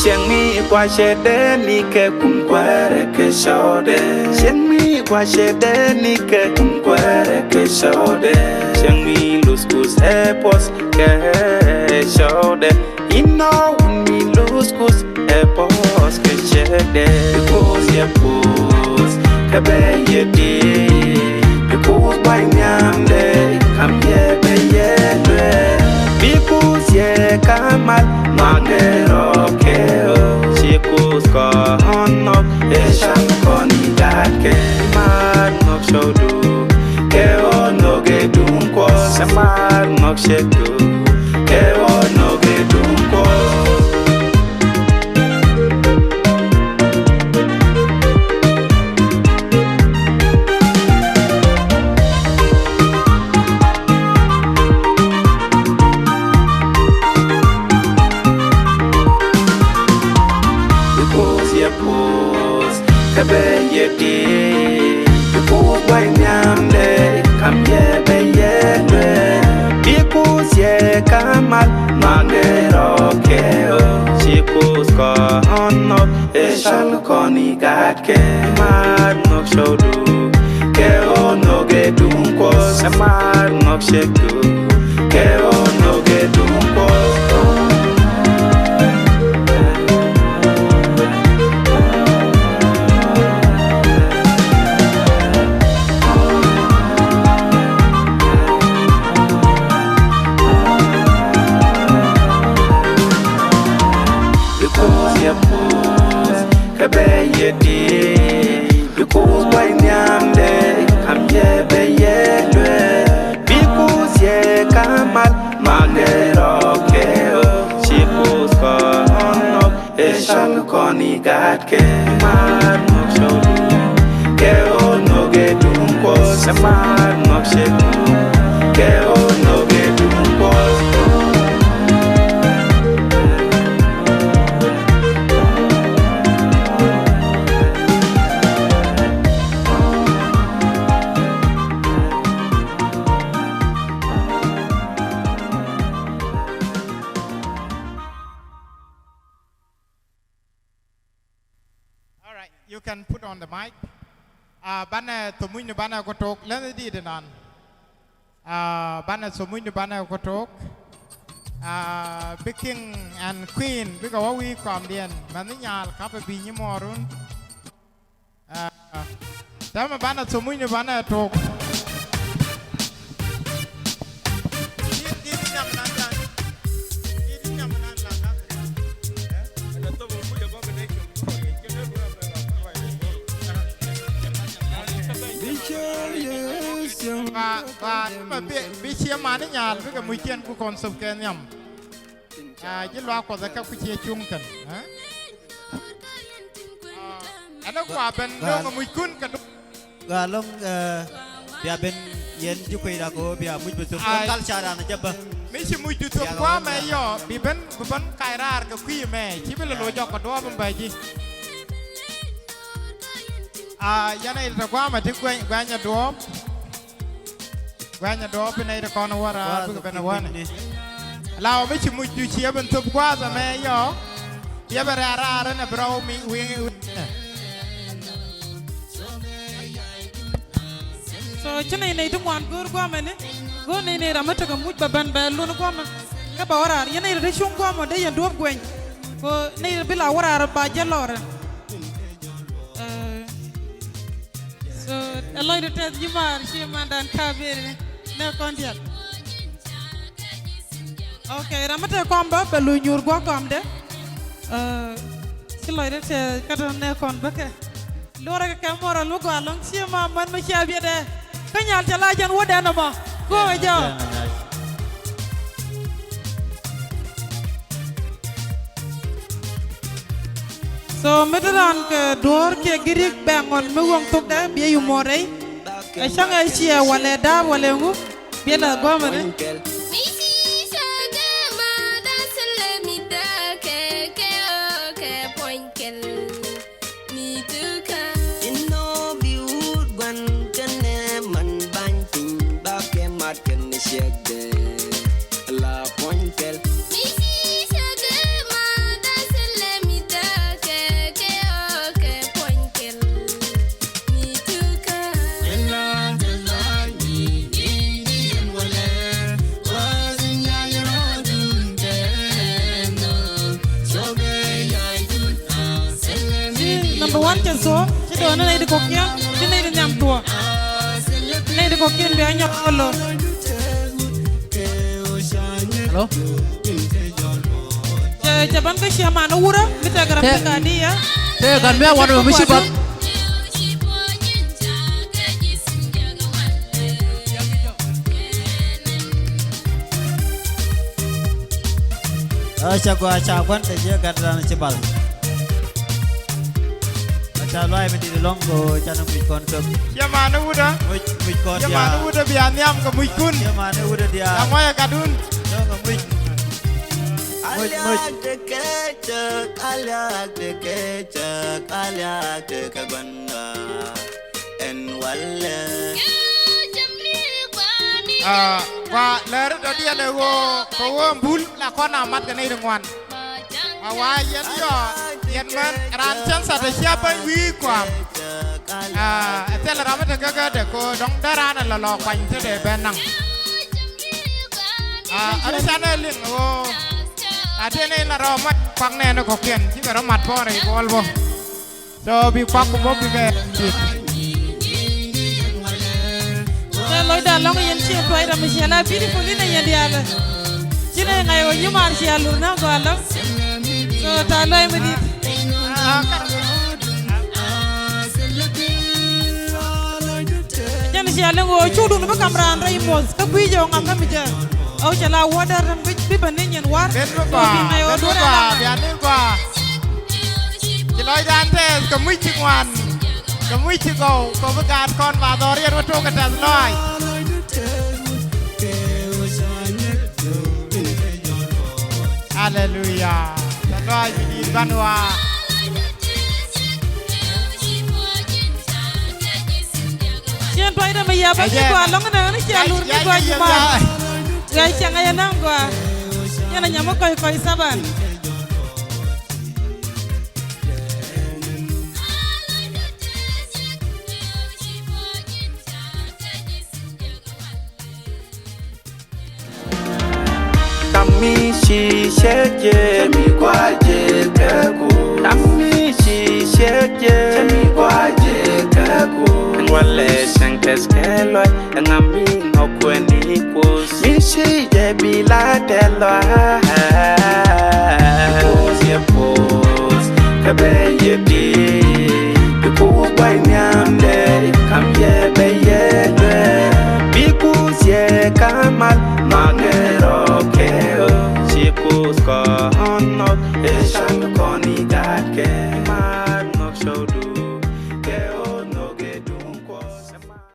Cieŋ mi kua cɛ dee ni kɛ kum kuɛɛrɛ kɛ cɔɔdɛ. Cieŋ mi kua cɛ dee ni kɛ kum kuɛɛrɛ kɛ cɔɔdɛ. Cieŋ mi luth Kuoth ɛ puɔth kɛ cɔɔdɛ. Inɔ wun mi luth Kuoth ɛ puɔth kɛ cɔɔdɛ. Bi Kuoth yɛ puɔth kɛ bɛ yɛ diee. Bi Kuoth buay nhiamdɛ kam yɛ bɛ yɛ luɛɛl. Bi Kuoth yɛ kamal nuaŋɛ rɔɔkɛ ɣöö ci Kuoth kɔn nhɔk ɛ cal kɔn i̱ gaatkɛ. Mar nhɔk cɔwdu kɛ ɣöö nhök ɛ duŋ Kuɔth. Mar nhɔk cɛkdu kɛ ɣöö nhök ɛ duŋ Kuɔth. Bi Kuoth yɛ puɔth kɛ bɛ yɛ diee. Bi Kuoth buay nhiamdɛ kam yɛ bɛ yɛ luɛɛl. Bi Kuoth yɛ kamal nuaŋɛ rɔɔkɛ ɣöö ci Kuoth kɔn nhɔk ɛ cal kɔn i̱ gaatkɛ. Mar nhɔk cɔwdu kɛ ɣöö nhök ɛ duŋ Kuɔth. Mar nhɔk cɛkdu kɛ ɣöö nhök ɛ duŋ Kuɔth. Bi Kuoth yɛ puɔth kɛ bɛ yɛ diee. Bi Kuoth buay nhiamdɛ kam yɛ bɛ yɛ luɛɛl. Bi Kuoth yɛ kamal nuaŋɛ rɔɔkɛ ɣöö ci Kuoth kɔn nhɔk ɛ cal kɔn i̱ gaatkɛ. Mar nhɔk cɔwdu kɛ ɣöö nhök ɛ duŋ Kuɔth. Mar nhɔk cɛkdu kɛ ɣöö nhök ɛ duŋ Kuɔth. All right, you can put on the mic. Ah, banɛ thomuny ni banɛ kotok, lɛn di di nan. Ah, banɛ thomuny ni banɛ kotok. Ah, bi king and queen, bikɛ wä wi̱i̱ kɔamdiɛn, mɛn ni nyaal kapɛ bi nyi mɔɔrun. Ah, täämɛ banɛ thomuny ni banɛ tok. Ba, ba, ba, bi, bi ciɛ mani nyaal, bikɛ muc kiɛn ku kɔn thop kɛ nhiam. Ah, ji̱ luaak Kuɔth ɛ kɛ ku ciɛ cuŋ kɛn, eh? Ah, ɛn ɛ kua ben döŋ ɛ muc kun kɛ du- Gaa loŋ, eh, bia ben yɛn ji̱ kui̱ rak ɣöö bia muc bi thop. Ai. Loŋ kal ca raan jɛ bä. Mi ci muc bi thop kua̱mɛ yɔ, bi ben, bi ben kac raar kɛ kui̱ mɛ, ci bi lɛ loc jɔk kɛ duɔ̱ɔ̱p in bɛ ji̱. Ah, yɛn ɛ itɛ kua̱mɛ ti guɛny, guɛnyɛ duɔ̱ɔ̱p. Guɛnyɛ duɔ̱ɔ̱p in ɛ itɛ kɔn wä raar bikɛ ben ɛ wänɛ. Law mi ci muc du ci ɛ ben thop kua̱mɛ yɔ. Yɛ bɛ rɛ̈ɛ̈r raar ɛn ɛ bi rɔw mi wi̱i̱ wi̱i̱. So ci nɛy nɛy ti ŋuan go̱o̱r guamɛ ni go̱o̱r nɛy nɛy ram mi tekɛ muc bɛ ben bɛ lun guamɛ. Kä bɛ wä raar yɛn nɛy ri ti cuŋ guamɛ dee yɛn duɔ̱ɔ̱p gueny. Kɛ nɛy ri bi la wä raar ba jɛ lɔrɛ. Eh, so ɛ lɔcdɛ tɛth ji̱ maar ci mandan ka beri ni nɛ kɔn dial. Ok, ram mi te kɔm bä bɛ luny nyuur guɔ kɔm de. Eh, ci lɔcdɛ tɛth kä te nɛ kɔn bä kɛ. Luɔrɛ kɛ kɛ muɔrɛ lu gɔaa lɔŋ ci ma män mi cia biɛtdɛ. Kä nyal cɛ la jɛn wädɛ nɔmɔ. Go̱o̱kɛ jɔk. So mi te raan kɛ duɔ̱ɔ̱r kiɛ Girik bɛ ŋɔl mi wäŋ thokdɛ biɛ yumɔ rɛy. Ɛ cäŋ ɛ ciɛ walɛ daap walɛ ŋu. Biɛ la guamɛ ni. Number one cɛ thuɔ̱k ci dɔɔni nɛy di kɔ̱kiɛn ci nɛy di nhiam thuɔ̱k. Nɛy di kɔ̱kiɛn bia nyɔk kɛ lo̱r. Hello. Cɛ, cɛ ban kä ciɛ man wurä mi tɛk ram ti ka di ya. Tɛ kan mɛ wan mi ci bak. Ɛ, ca gɔaa, ca gua̱n te jiɛ gat ran ci bal. Ɛ, ca luay mi dit lɔŋ ko ca ni muc kɔn kep. Ciɛ man wutdä. Muc, muc kɔn diaal. Ciɛ man wutdä bia nhiam kɛ muc kun. Ciɛ man wutdä diaal. Ca muɔc ɛ gatdun. Dɔ̱ŋ kɛ muc. Muc, muc. Aliak te kecä, aliak te kecä, aliak te kecä. Ɛn walɛ. Aa, gua lɛr dɔ̱diɛn ɛ ɣöö kɛ ɣöö bul la kɔn a mat kɛ nɛy ti ŋuan. A wa yɛn jɔ yɛn mɛn raan cɛn sath ɛ cia bäny wi̱i̱ kuam. Aa, ɛ thil ram ɛ te gägädɛ kɛ ɣöö dɔ̱ŋ dee raan ɛ lɔ lɔ kuany te dee ben naŋ. Aa, ɛn canɛ liŋ ɛ ɣöö a dee nɛy la rɔ mat kuak nɛɛni kɔ̱kiɛn cikɛ rɔ mat bɔɔrɛ i̱ buɔl bä. So bi kuak ku bä bikɛ dit. Cɛ lɔcda lɔŋ yɛn ci tuay ram mi ciɛ la beautiful inɛ yɛn diaal. Ci nɛ ŋa̱c ɣöö nyumaar cia lur na gɔaa lɔŋ. So ta̱a̱ luay mi dit. Jɛn cia liŋ ɣöö cukdun bi kam raan rɛy muɔth kä kui̱ jɛ ɣöö ŋa̱k kä mi jɛ. Ɣöö cɛ la wädär ram bi bä ni nyin war. Ken mi ba, ken mi ba, bia ni ba. Ci lɔcdan tɛth kɛ muc ci ŋuan, kɛ muc ci gɔw, kɛ bi gaat kɔn ba dhɔriɛn wä tok kɛ tɛth lɔaac. Aleluya. Tɛth lɔaac mi di̱i̱t ban wa. Cien tuɔcdä mi yap a mi gɔaa lɔŋ inɛ ni cia lur mi gɔaa ji̱ ma. Gɔaa cäŋ a yɛ naŋ gɔaa. Yɛn a nyam mi kɔc kɔc thaban. Kami ci cek jɛ mi gua jɛ kɛ ku. Kami ci cek jɛ mi gua jɛ kɛ ku. Ŋualɛ cɛŋ tɛth kɛ lɔc ɛŋa mi nɔ kuɛn ni kuoth. Mi ci jɛ bi la tɛth lɔc. Kuoth yɛ puɔth kɛ bɛ yɛ di.